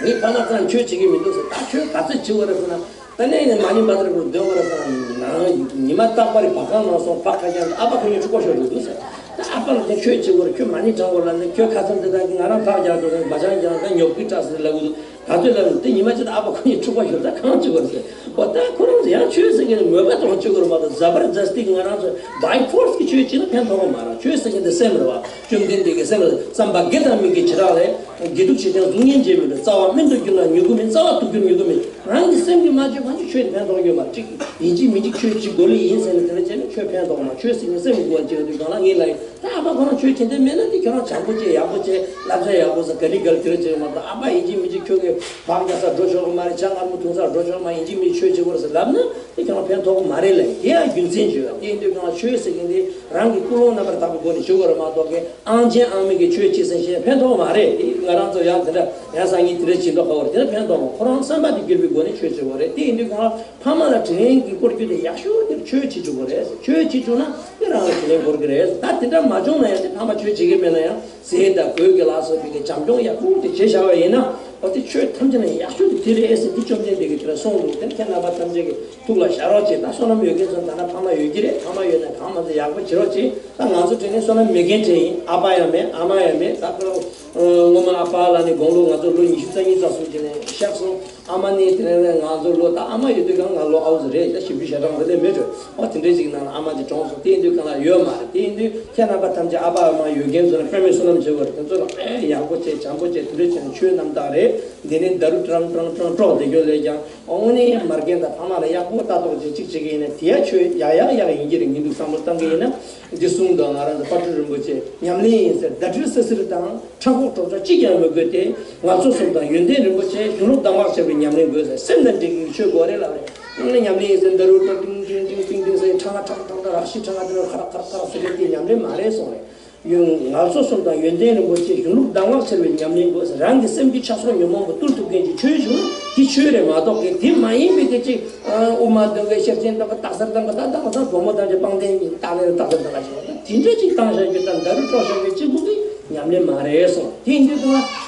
ངའི་ཕ་མ་ཚང་ཆོས་བྱེད་ཀྱི་མི་འདུག་ཟེར། ད་ཆོས་ག་ཚོད་བྱེད་དགོས་རེད་ཟེར་ན། ད་ནས་ནི་མ་ཎི་བཛྲ་གུ་རུ་འདོན་དགོས་རེད་ཟེར་ན། ཉི་མ་རྟག་པར་བ་གང་ནང་སོང་བ་ཁ་རྒྱག་ཨ་ཕ་ཁོ་གཉིས་འཁྲུག་པ་ཤོར་འགྲོ་འདུག་ཟེར། ད་ཨ་ཕ་ལ་དེ་ཆོས་བྱེད་དགོས་རེད། ཁྱོད་མ་ཎི་བགྲང་དགོས་ལ་ནི་ཁྱོད་ཁ་ཚང་དེ་དག་གི་ང་རང་བག་རྒྱག་འགྲོ་གི་བ་ཆང་རྒྱག་ད་ཉོབ་ཀི་སྐྲག་ཟེར་ལབ་གི་འདུག་ད་ཚོད་ལ་དེ་ཉི་མ་གཅིག་ད་ཨ་ཕ་ཁོ་གཉིས་འཁྲུག་པ་ཤོར་ད་གང་བྱེད་དགོས་ཟེར། འོ་ད་ཁོ་རང་ཚོ་ཡང་ཆོས་ཟེར་མཁན་ནི་མོས་པ་དང་བྱེད་དགོས་རེད་མ་གཏོགས་ཛ་བར་ཛ་སྟི་ང་རང་ཚོ་བའི་ཕོར་སི་གི་ཆོས་བྱེད་ན་ཕན་ཐོགས་མ་རེད། ཆོས་ཟེར་མཁན་དེ་སེམས་རེད་བ། བཅོམ་ལྡན་འདས་ཀྱི་སེམས་ལ་བསམ་པ་དགེ་དང་མི་དགེ་བྱེ་བྲག་ལས་དགེ་སྡིག་བྱེད་ཀྱང་གཟུགས་བརྙན་བརྗེད་མི་འགྲོ། རྩ་བ་སྨན་དུ་གྱུར་ན་མྱུ་གུ་མེད། རྩ་བ་དུག་གྱུར་མྱུ་གུ་མེད། རང་གི་སེམས་ཀྱིས་མ་བྱས་གང་ཅི་ཆོས་དེ་ཕན་ཐོགས་ཡོད་མ་རེད། ཅིག་ཡིན་གཅིག་མིན་གཅིག་ཆོས་བྱེད་དགོས་ལེ་ཡིན་ཟེར་ནས་དེ་འདྲ་བྱས་ན་ཆོས་ཕན་ཐོགས་མ། ཆོས་ཟེར་མཁན་སེམས་ཀྱི་སྒོ་ནས་བྱེད་དགོས་དུས་གང་ལ་ངེས་ལ་ཡིན། ད་ཨ་ཕ་ཁོ་རང་ཆོས་བྱེད་འདོད་མེད་ན་དེ་ཁྱོད་རང་བྱམས་པོ་བྱས་ཡག་པོ་བྱས་བསླབ་བྱ་ཡག་པོ་ཟེར་ག་ལི་ག་ལི་དེ་རེ་བྱེད་མ་གཏོགས་ཨ་ཕ་ཡིན་གཅིག་མིན་གཅིག་ཁྱོད་ཀྱིས་བག་ཉལ་སར་འགྲོ་ཆོག་གི་མ་རེད། ཇ་མངར་མོ་འཐུང་སར་འགྲོ་ཆོག་མ་ཡིན་གཅིག་མིན་ཆོས་བྱེད་དགོས་རེད་ཟེར་ལབ་ན་དེ་ཁྱོད་རང་ཕན་ཐོགས་གི་མ་རེད་ལབ་ཡིན། དེ་ཡང་རྒྱུ་མཚན་བརྗོད་ཡ། དེ་ཡིན་དུས་གང་ལ་ཆོས་ཟེར་མཁན་དེ་རང་གི་ཀུན་སློང་རྣམ་པར་དག་པའི་སྒོ་ནས་བྱེད་དགོས་རེད་མ་གཏོགས་ཀྱི་ཨང་ཆེན་ཨང་མེད་ཀྱི་ཆོས་བྱེད་ཟེར་བཤད་ཕན་ཐོགས་མ་རེད། དེ་ང་རང་ཚོ་ཡང་དེ་འདྲ་ཡང་སང་ཉིན་དེ་འདྲ་བྱེད་མདོག་ཁ་བོར་དེ་ལ་ཕན་ཐོགས་མ། ཁོ་རང་བསམ་པ་དེ་འགྱུར་བའི་སྒོ་ནས་ཆོས་བྱེད་དགོས་རེད། དེ་ཡིན་དུས་གང་ལ་ཕ་མ་ལ་དྲིན་ལན་གྱི་བསྐུར་རྒྱུ་དེ་ཡག་ཤོས་དེ་ཆོས་བྱེད་བཅུག་དགོས་རེད། ཆོས་བྱེད་བཅུག་ན་དེ་རང་ལ་དྲིན་ལན་འཁོར་གི་རེད། ད་དེ་འདྲ་མ་བྱུང་ན་ཡང་དེ་ཕ་མ་ཆོས་བྱེད་ཀྱི་མེད་ན་ཡང་ཟས་དང་གོས་ཀྱི་ལ་སོགས་པའི་གི་བྱམས་སྐྱོང་ཡག་པོ་དེ་བྱས་བཞག་པ་ཡིན་ན་འོ་དེ་ཆོས་ཐམས་ཅད་ལ་ཡག་ཤོས་དེ་དེ་རེད་ཟེར་དེ་བཅོམ་ལྡན་འདས་ཀྱིས་དེ་འདྲ་གསུངས་འདུག་དེ་ནི་ཁྱེད་རྣམ་པ་ཐམས་ཅད་ཀྱི་ཐུགས་ལ་བཞག་རོགས་བྱེད། ད་བསོད་ནམས་ཡོད་མཁན་ཚོ་ད་ལྟ་ཕ་མ་ཡོད་ཀྱི་རེད། ཕ་མ་ཡོད་ན་གང་མ་ཚོ་ཡག་པོ་བྱེད་རོགས་བྱེད། ད་ང་ཚོ་དྲིན་ལན་བསོད་ནམས་མེད་མཁན་དྲན་ཡིན། ཨ་ཕ་ཡང་མེད། ཨ་མ་ཡང་མེད། ད་ཁོ་སྔོན་མ་ཨ་ཕ་ལ་ནི་དགུང་ལོ་ང་ཚོ་ལོ་ཉི་ཤུ་རྩ་གཉིས་རྩ་གསུམ་ཅིག་ནས་གཤེགས་སོང་། ཨ་མ་ནི་དེ་ནས་ང་ཚོ་ལོ་ད་ཨ་མ་ཡོད་དུས་གང་ང་ལོ་ཨ་བོ་ཟིག་རེད། ད་བཞི་བཅུ་ཞེ་གྲངས་རེད་ལས་མེད་འགྲོ། ཨོ་དེ་འདྲའི་ཅིག་ནང་ཨ་མ་དེ་གྲོངས་སོང་། དེ་ཡིན་དུས་གང་ལ་ཡོད་མ་རེད། དེ་ཡིན་དུས་ཁྱེད་རྣམ་པ་ཐམས་ཅད་ཨ་ཕ་ཨ་མ་ཡོད་མཁན་ཚོ་ལ་དཔེ་མེད་བསོད་ནམས་བྱེད་དགོས་རེད། དེ་ཚོ་ལ་ཨེ་ཡག་པོ་བྱས་བྱམས་པོ་བྱས་དེ་འདྲའི་བྱས་ནས་ཆོས་རྣམ་དག་རེད། འདི་ནས་ད་རུ་ཀྲང་ཀྲང་ཀྲང་ཀྲོག་བསྡད་རྒྱུ་ལས་ཀྱང་ཨོ་ནི་མ་རྒན་དང་ཕ་མ་ལ་ཡག་པོ་ལྟ་རྟོག་བྱས་ཅིག་བྱེད་ཀྱི་ཡིན་ན་དེ་ཡ་ཆོས་ཡག་ཡག་ཡག་ཡིན་གྱི་རེད། ངས་འདུག་བསམ་བློ་བཏང་གི་ཡིན་ན། འདི་གསུངས་དང་ང་རང་ཚོ་དཔལ་སྤྲུལ་རིན་པོ་ཆེ་ཉམས་ལེན་ཡིན་ཟེར་ཟླ་སྒྲིལ་སི་སིར་དང་ཁྲག་ཁོག་གྲོགས་ཆོག་གཅིག་ཀྱང་མི་དགོས་ཏེ། ངལ་རྩོལ་གསུམ་དང་ཡོན་ཏན་རིན་པོ་ཆེ་གཞུང་ལུགས་གདམས་ངག་བྱས་པའི་ཉམས་ལེན་དགོས་ཟེར། སེམས་དང་འབྲེལ་གྱི་ཆོས་དགོས་རེད་ལབ་རེད། ཨང་ལ་ཉམས་ལེན་ཡིན་ཟེར་འདི་རུ་ཏྲ་ཏིང་ཏིང་ཏིང་ཏིང་ཏིང་ཟེར་ཁྲག་ཁ་ཁྲག་ཁྲག་ཁྲག་རག་ཤི་ཁྲག་ཁ་དེ་རུ་ཁ་རག་ཁ་རག་ཁ་རག་ཟེར་རེད་དེ་ཉམས་ལེན་མ་རེད་གསུངས་རེད། ཡོན་ངལ་རྩོལ་གསུམ་དང་ཡོན་ཏན་རིན་པོ་ཆེ་གཞུང་ལུགས་གདམས་ངག་བྱས་པའི་ཉམས་ལེན་དགོས་ཟེར། རང་གི་སེམས་ཀྱི་ཆགས་སོགས་ཉོན་མོངས་པ་བཏུལ་ཐུབ་མཁན་གྱི་ཆོས་བྱུང་ན་དེ་ཆོས་རེད་མ་གཏོགས་ཀྱི་དེ་མ་ཡིན་པའི་དེ་ཅིག་དབུ་མ་འདོན་པའི་ཤེར་ཕྱིན་བཏང་པ་རྟགས་གསལ་བཏང་པ་ད་ད་ང་ཚང་བུ་མོ་ཐམས་ཅད་སྤང་ཐང་གི་རྟགས་ལས་རྟགས་གསལ་བཏང་པ་ཞིག་ད་དེ་འདྲ་ཅིག་བཏང་བཞག་རྒྱུ་དང་ད་རུ་སྤྲོ་བཞག་རྒྱུ་གཅིག་པུ་གི་ཉམས་ལེན་མ་རེད་གསུངས། དེ་ཡིན་དུས་ད་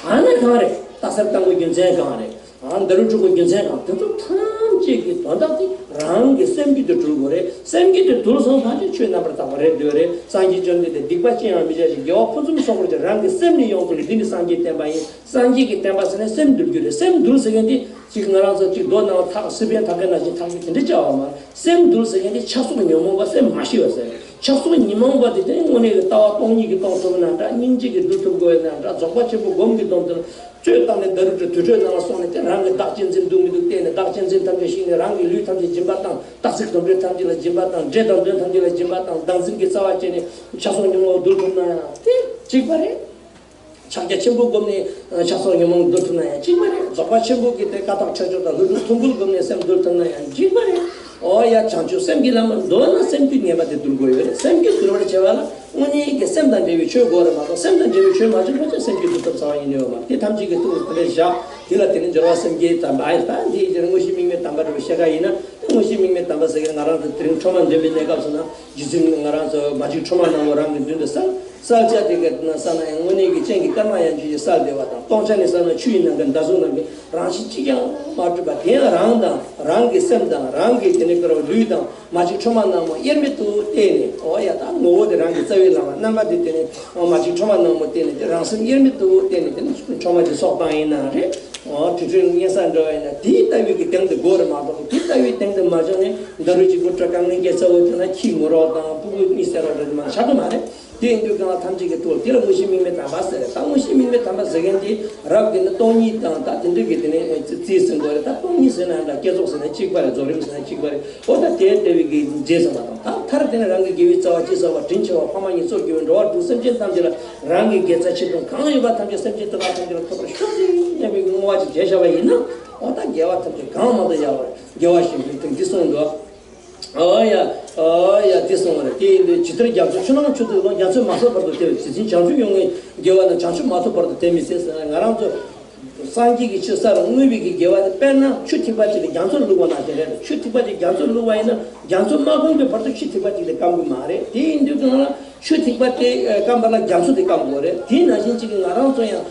ཨ་ན་གང་རེད། རྟགས་གསལ་བཏང་པའི་རྒྱུ་མཚན་གང་རེད། ཨ་ད་རུ་སྤྲུག་པའི་རྒྱུ་མཚན་གང་དེ་ཚོ་ཐམས་ ཅིག་གི་དོན་དག་དེ་རང་གི་སེམས་རྒྱུད་དུ་འགྲུལ་དགོས་རེད། སེམས་རྒྱུད་དུ་འགྲུལ་སོང་ཙང་ཆོས་རྣམ་པར་དག་པ་རེད་འདོད་རེད། སངས་རྒྱས་བཅོམ་ལྡན་འདས་སྡིག་པ་ཅི་ཡང་མི་བྱ་ཞིང་། དགེ་བ་ཕུན་སུམ་ཚོགས་པར་སྤྱད། རང་གི་སེམས་ནི་ཡོངས་སུ་འདུལ། འདི་ནི་སངས་རྒྱས་བསྟན་པ་ཡིན། སངས་རྒྱས་ཀྱི་བསྟན་པ་ཟེར་ནས་སེམས་འདུལ་རྒྱུ་རེད། སེམས་འདུལ་ཟེར་མཁན་དེ་ཅིག་ང་རང་ཚོ་ཅིག་མདོ་ནང་ལ་ཐག་སི་པན་ཐག་མཁན་ནང་བཞིན་ཐག་གཅོད་དེ་འདྲ་བྱ་བ་མ་རེད། སེམས་འདུལ་ཟེར་མཁན་དེ་ཆགས་སོགས་ཉོན་མོངས་པ་སེམས་མ་ཞི་བ་ཟེར། ཆགས་སོགས་ཉོན་མོངས་པ་དེ་དེ་དངོས་གནས་ཀྱི་ལྟ་བ་སྟོང་ཉིད་ཀྱིས་སྟོང་ཐུབ་ན་འདྲ། སྙིང་རྗེ་གིས་འདུལ་ཐུབ་དགོས་ན་འདྲ། རྫོགས་པ་ཆེན་པོ་སྒོམ་གྱིས་སྟོང་ཐུབ་ན། གཙོས་བཏང་ནས་ད་རུང་དུར་ཁྲོད་ནང་ལ་སོང་ནས་དེ་རང་གི་བདག་གཅེས་འཛིན་འདུག་མི་འདུག་བལྟས་ནས། བདག་གཅེས་འཛིན་ཐམས་ཅད་ཞིག་ནས་རང་གི་ལུས་ཐམས་ཅད་སྦྱིན་པ་བཏང་། རྟག་གཅིག་དོན་འགྲུབ་ཐམས་ཅད་ལ་སྦྱིན་པ་བཏང་། འདྲེ་དང་གདོན་ཐམས་ཅད་ལ་སྦྱིན་པ་བཏང་། བདག་འཛིན་གྱི་རྩ་བ་བཅད་ནས་ཆགས་སོགས་ཉོན་མོངས་འདུལ་ཐུབ་ན་ཡང་དེ་གཅིག་པ་རེད། ཕྱག་རྒྱ་ཆེན་པོ་བསྒོམས་ནས་ཆགས་སོགས་ཉོན་མོངས་འདུལ་ཐུབ་ན་ཡང་གཅིག་པ་རེད། རྫོགས་པ་ཆེན་པོ་གི་དེ་ཀ་དག་ཁྲེགས་ཆོད་དང་ལྷུན་གྲུབ་ཐིམ་ཕུག་བསྒོམས་ནས་སེམས་འདུལ་ཐུབ་ན་ཡང་གཅིག་པ་རེད། ཨོ་ཡ། བྱང་ཆུབ་སེམས་ཀྱི་ལམ་ལ་འདོད་ན་སེམས་རྒྱུད་ངེས་པར་དུ་འདུལ་དགོས་ཡོད་རེད། སེམས་རྒྱུད་འདུལ་བར་བྱེད་པ་ལ་དངོས་གནས་ཀྱི་སེམས་དང་འབྲེལ་བའི་ཆོས་དགོས་རེད་མ་གཏོགས། སེམས་དང་འབྲེལ་བའི་ཆོས་མ་བྱུང་བར་ཆ་སེམས་རྒྱུད་འདུལ་ཐུབ་ཚར་བ་ཡིན་ཡོད་མ་རེད། དེ་ཐམས་ཅད་ཀྱི་ཐུགས་ལ་དེ་ནས་བཞག་དེ་ལ་དེ་ནི་སྦྱོར་བ་སེམས་བསྐྱེད་དམ་པ་ཡིན། ད་འདི་ཡི་དེ་ནི་དངོས་གཞི་དམིགས་མེད་དམ་པ་འདྲ་བའི་བཤད་ཀ་ཡིན་ན། དངོས་གཞི་དམིགས་མེད་དམ་པ་ཟེར་མཁན་ང་རང་ཚོ་དེ་རིང་ཁྲོས་མ་འདོན་པའི་གནས་སྐབས་སུ་ན། རྗེ་བཙུན་ང་རང་ཚོ་མ་གཅིག་ཁྲོས་མ་ནག་མོ་རང་གི་མདུན་དུ་གསལ་གསལ་ཆ་དེ་ག་ན་ས་ན་ཡང་དངོས་གནས་ཀྱི་སྤྱན་གྱི་སྐར་མ་ཡང་ཆུ་ཡི་གསལ་བདེ་བ་དང་། སྟོང་ཆ་ནི་ས་ན་ཆུ་ཡི་ནམ་མཁའ་ཟླ་གཟུགས་ནམ་མཁའི་རང་བཞིན་གཅིག་ཀྱང་མ་གྲུབ་པ། དེ་ཡང་རང་དང་རང་གི་སེམས་དང་རང་གི་དེ་ནི་ཀ་ར་བ་ལུས་དང་མ་གཅིག་ཁྲོས་མ་ནག་མོ་དབྱེར་མེད་དུ་བལྟས་ནས། ཨོ་ཡ། ད་ངོ་བོ་དེ་རང་གི་རྩ་བའི་ལམ་རྣམ་པ་དེ་དེ་ནི་མ་གཅིག་ཁྲོས་མ་ནག་མོ་བལྟས་ནས། དེ་རང་སེམས་དབྱེར་མེད་དུ་བལྟས་ནས་དེ་ནི་ཁྲོས་མ་གཅིག་སོགས་བཏང་ཡིན་ན་རེད། ཨོ་དུས་ཚོད་སྙན་ས་འགྲོ་བ་ཡིན་ན་དེའི་ལྟ་བའི་གི་སྟེང་དུ་དགོས་རེད་མ་གཏོགས། དེའི་ལྟ་བའི་སྟེང་དུ་མ་བྱུང་ནས་ད་རུང་གཅིག་པུ་སྤྲོ་དཀའ་ངལ་སྐྱེ་ཚ་བོ་དེ་ན་ཁྱི་ངུ་རོགས་དང་སྤུ་གུ་གཉིད་སད་རོགས་རེད་མ་ཆགས་ཀྱི་མ་རེད། དེ་ཡིན་དུས་གང་ལ་ཐམས་ཅད་ཀྱི་ཐུགས་དེ་ལ་དངོས་གཞི་དམིགས་མེད་དམ་པ་ཟེར། ད་དངོས་གཞི་དམིགས་མེད་དམ་པ་ཟེར་མཁན་དེ་རབ་ཀྱི་ནི་སྟོང་ཉིད་དང་ད་དེ་འདྲ་གི་དེ་ནས་རྩིས་ཟིན་དགོས་རེད། ད་སྟོང་ཉིད་ཟེར་ན་འདྲ། བསྐྱེད་རྫོགས་ཟེར་ན་གཅིག་པ་རེད། རྫོགས་རིམ་ཟེར་ན་གཅིག་པ་རེད། འོ་ད་དེའི་ལྟ་བའི་གི་རྗེས་ཟིན་པ་དང་། ད་མཐར་དེ་ནི་རང་གི་དགེ་བའི་རྩ་བ་ཅི་བསགས་པ་དྲིན་ཆེ་བ་ཕ་མ་གཉིས་གཙོར་གྱུར་པའི་འགྲོ་བ་དྲུག་སེམས་ཅན་ཐམས་ཅད་ལ་རང་གི་དགེ་རྩ་ཆེ་ཆུང་གང་ཡོད་པ་ཐམས་ཅད་སེམས་ཅན་དེ་དག་ཐམས་ཅད་ལ་ཐོབ་པར་ཤོག་ཅིག་སྙམ་པའི་བསྔོ་བ་ཅིག་བྱས་བཞག་པ་ཡིན་ན། འོ་ད་དགེ་བ་ཐམས་ཅད་གང་མང་དུ་ཡོད་པ་རེད། དགེ་བ་ཞིག་འདུག་སྟེ་འདི་གསུངས་འདུག་ཨོ་ཡ། ཨོ་ཡ། འདི་གསུངས་པ་རེད། དེ་ཡིན་དུས་ཇི་ལྟར་རྒྱ་མཚོ་ཆུ་ནང་ཆུ་འདུས་ལོ། རྒྱ་མཚོས་མ་གསོས་བར་དུ་དེ་བས་ཇི་བཞིན་བྱང་ཆུབ་ཡོངས་བསྔོས་དགེ་བ་ནི། བྱང་ཆུབ་མ་ཐོབ་བར་དུ་དེ་མི་ཟད་ཟེར་ན། ང་རང་ཚོ་སངས་རྒྱས་ཀྱི་ཆོས་ས་རུ་བསྔོས་པའི་གི་དགེ་བ་དེ་དཔེར་ན་ཆུ་ཐིགས་པ་གཅིག་ལ་རྒྱ་མཚོ་བླུགས་པ་ནང་བཞིན་རེད། ཆུ་ཐིགས་པ་གཅིག་རྒྱ་མཚོ་བླུགས་པ་ཡིན་ན་རྒྱ་མཚོ་མ་སྐམ་པའི་བར་དུ་ཆུ་ཐིགས་པ་གཅིག་ལས་སྐམ་གི་མ་རེད། དེ་ཡིན་དུས་གང་ལ་ཆུ་ཐིགས་པ་དེ་སྐམ་པ་ལ་རྒྱ་མཚོ་དེ་སྐམ་དགོས་རེད། དེ་ནང་བཞིན་གཅིག་གི་ང་རང་ཚོ་ཡང་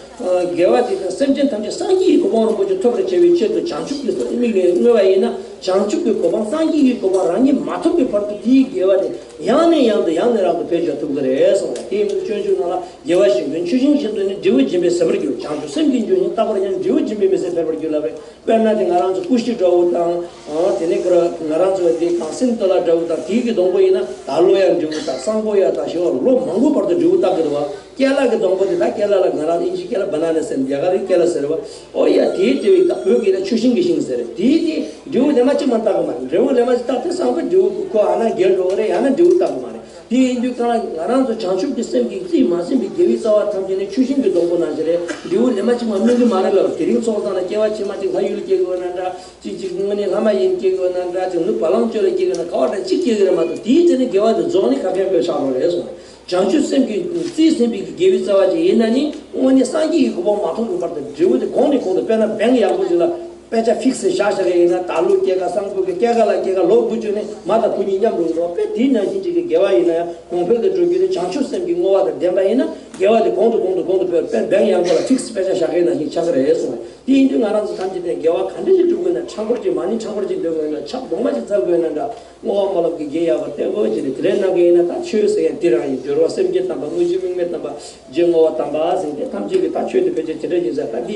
དགེ་བ་དེ་དང་སེམས་ཅན་ཐམས་ཅད་སངས་རྒྱས་ཀྱི་གོ་འཕང་རིན་པོ་ཆེ་ཐོབ་པར་བྱ་བའི་ཆེད་དུ་བྱང་ཆུབ་ཀྱི་དམིགས་ནས་བསྔོས་པ་ཡིན་ན། བྱང་ཆུབ་ཀྱི་གོ་འཕང་། སངས་རྒྱས་ཀྱི་གོ་འཕང་རང་ཉིད་མ་ཐོབ་པའི་བར་དུ་དེའི་དགེ་བ་དེ་ཡང་ནས་ཡང་དུ་ཡང་ནས་རང་དུ་འཕེལ་བྱ་ཐུབ་ཀྱི་རེད་གསུངས་པ། དེ་ཡིན་དུས་སྤྱོད་འཇུག་ནང་ལ། དགེ་བ་བཞིན་ཀུན། ཆུ་ཤིང་བཞིན་དུ་ནི། འབྲས་བུ་འབྱིན་པས་ཟད་པར་འགྱུར། བྱང་ཆུབ་སེམས་ཀྱི་འབྱུང་ཞིང་རྟག་པར་ཉམས། འབྲས་བུ་འབྱིན་པས་མི་ཟད་འཕེལ་བར་འགྱུར་ལབ་པས། དཔེར་ན་དེ་ང་རང་ཚོ་ཀུ་ཤུ་འདྲ་བོ་དང་། ཨ་དེ་ནས་ཁོ་ར་ང་རང་ཚོ་དེ་གང་སིན་ཏོ་ལ་འདྲ་བོ་དང་། དེའི་གི་སྡོང་པོ་ཡིན་ན་ད་ལོ་ཡང་འབྲས་བུ་དང་སང་ཕོད་ཡ་དང་ཞེས་པ་ལོ་མང་པོ་བར་དུ་འབྲས་བུ་བཏགས་ཀྱི་རེད་བ། ཀེ་ལ་གི་སྡོང་པོ་དེ། ད་ཀེ་ལ་ལ་ང་རང་ཨིན་ཇི་ཀེ་ལ་བ་ན་ན་ཟེར། རྒྱ་གར་རི་ཀེ་ལ་ཟེར་བ། ཨོ་ཡ། དེའི་དེ་བས་ད་བོད་ཀྱི་ན་ཆུ་ཤིང་གི་ཤིང་ཟེར། དེའི་དེ་འབྲས་བུ་ལེ་མ་གཅིག་མ་བཏགས་ཀྱི་མ་རེད། འབྲས་བུ་ལེ་མ་གཅིག་བཏགས་དེ་སང་ཕོད་འབྲས་བུ་ཁོ་ཨ་ན་རྒྱལ་འགྲོ་གི་རེད། ཡང་ན་འབྲས་བུ་བཏགས་ཀྱི་མ་རེད། དེ་ཡིན་དུས་གང་ལ་ང་རང་ཚོ་བྱང་ཆུབ་ཀྱི་སེམས་ཀྱི་རྩིས་མ་ཟིན་པའི་དགེ་བའི་རྩ་བ་ཐམས་ཅད་ནི་ཆུ་ཤིང་གི་སྡོང་པོ་ནང་བཞིན་རེད། འབྲས་བུ་ལེ་མ་གཅིག་མ་སྨིན་གྱི་མ་རེད་ལབ། དེ་རིང་ཚོགས་བསགས་ན་སྐྱེ་བ་ཕྱི་མ་གཅིག་ལྷ་ཡུལ་སྐྱེ་དགོས་ན་འདྲ། གཅིག་གཅིག་དངོས་གནས་ལྷ་མ་ཡིན་སྐྱེ་དགོས་ན་འདྲ། གཅིག་ནུབ་བ་ལང་སྤྱོད་ལ་སྐྱེ་དགོས་ན་ག་བ་འདྲ་གཅིག་སྐྱེ་གི་རེད་མ་གཏོགས། དེའི་རྗེས་ནས་དགེ་བ་དེ་རྫོགས་ནི་ག་གེ་མེད་ཤག་རོགས་རེད་གསུངས། བྱང་ཆུབ་སེམས་ཀྱི་རྩིས་ཟིན་པའི་དགེ་བའི་རྩ་བ་ཅིག་ཡིན་ན་ནི་དངོས་གནས་སངས་རྒྱས་ཀྱི་གོ་འཕང་མ་ཐོབ་ཀྱི་བར་དུ་འབྲས་བུ་དེ་གོང་ནས་གོང་དུ། དཔེར་ན་བེང་ཡག་པོ་ཅིག་ལ་དཔེ་ཆ་ཕིགས་སེ་བཞག་བཞག་ཡིན་ན། ད་ལོ་སྐྱེད་ཀ་སང་ཕོད་ཀྱི་སྐྱེད་ཀ་ལ་སྐྱེད་ཀ་ལོ་དགུ་བཅུ་ནས་མ་དང་བུ་གཉིས་མཉམ་རུ་འགྲོ། དཔེ་དེའི་ནང་བཞིན་ཅིག་གི་དགེ་བ་ཡིན་ན་ཡང་གོང་འཕེལ་དུ་འགྲོ་རྒྱུ་དེ་བྱང་ཆུབ་སེམས་ཀྱི་བསྔོ་བ་དང་ལྡན་པ་ཡིན་ན་དགེ་བ་དེ་གོང་དུ་གོང་དུ་གོང་དུ་འཕེལ། དཔེ་བེང་ཡག་པོ་ལ་ཕིགས་སེ་དཔེ་ཆ་བཞག་མཁན་ནང་བཞིན་ཆགས་ཀྱི་རེད་གསུངས། དེ་ཡིན་དུས་ང་རང་ཚོ་ཐམས་ཅད་དེ་དགེ་བ་ག་འདྲ་ཞིག་སྒྲུབ་དགོས་ན། ཕྲ་མགོར་ཅིག་མ་ཎི་ཕྲ་མགོར་ཅིག་འདོན་དགོས་ན། ཕྱག་གདུང་མ་ཅིག་འཚལ་དགོས་ན་འདྲ། བསྔོ་བ་སྨོན་ལམ་གྱི་རྒྱན་ཡག་པོ་བསྟན་དགོས་ཅི་རེད། དེ་འདྲའི་གནང་གི་ཡིན་ན་ད་ཆོས་ཟེར་ཡ་འདི་རང་ཡིན། སྦྱོར་བ་སེམས་བསྐྱེད་དམ་པ། དངོས་གཞི་དམིགས་མེད་དམ་པ། རྗེས་བསྔོ་བ་དམ་པ་ཟེར་ཏེ་ཐམས་ཅད་ཀྱི་ད་ཆོས་དེ་ཕལ་ཆེར་ཇི་འདྲ་ཡིན་ཟེར་ད་འདི།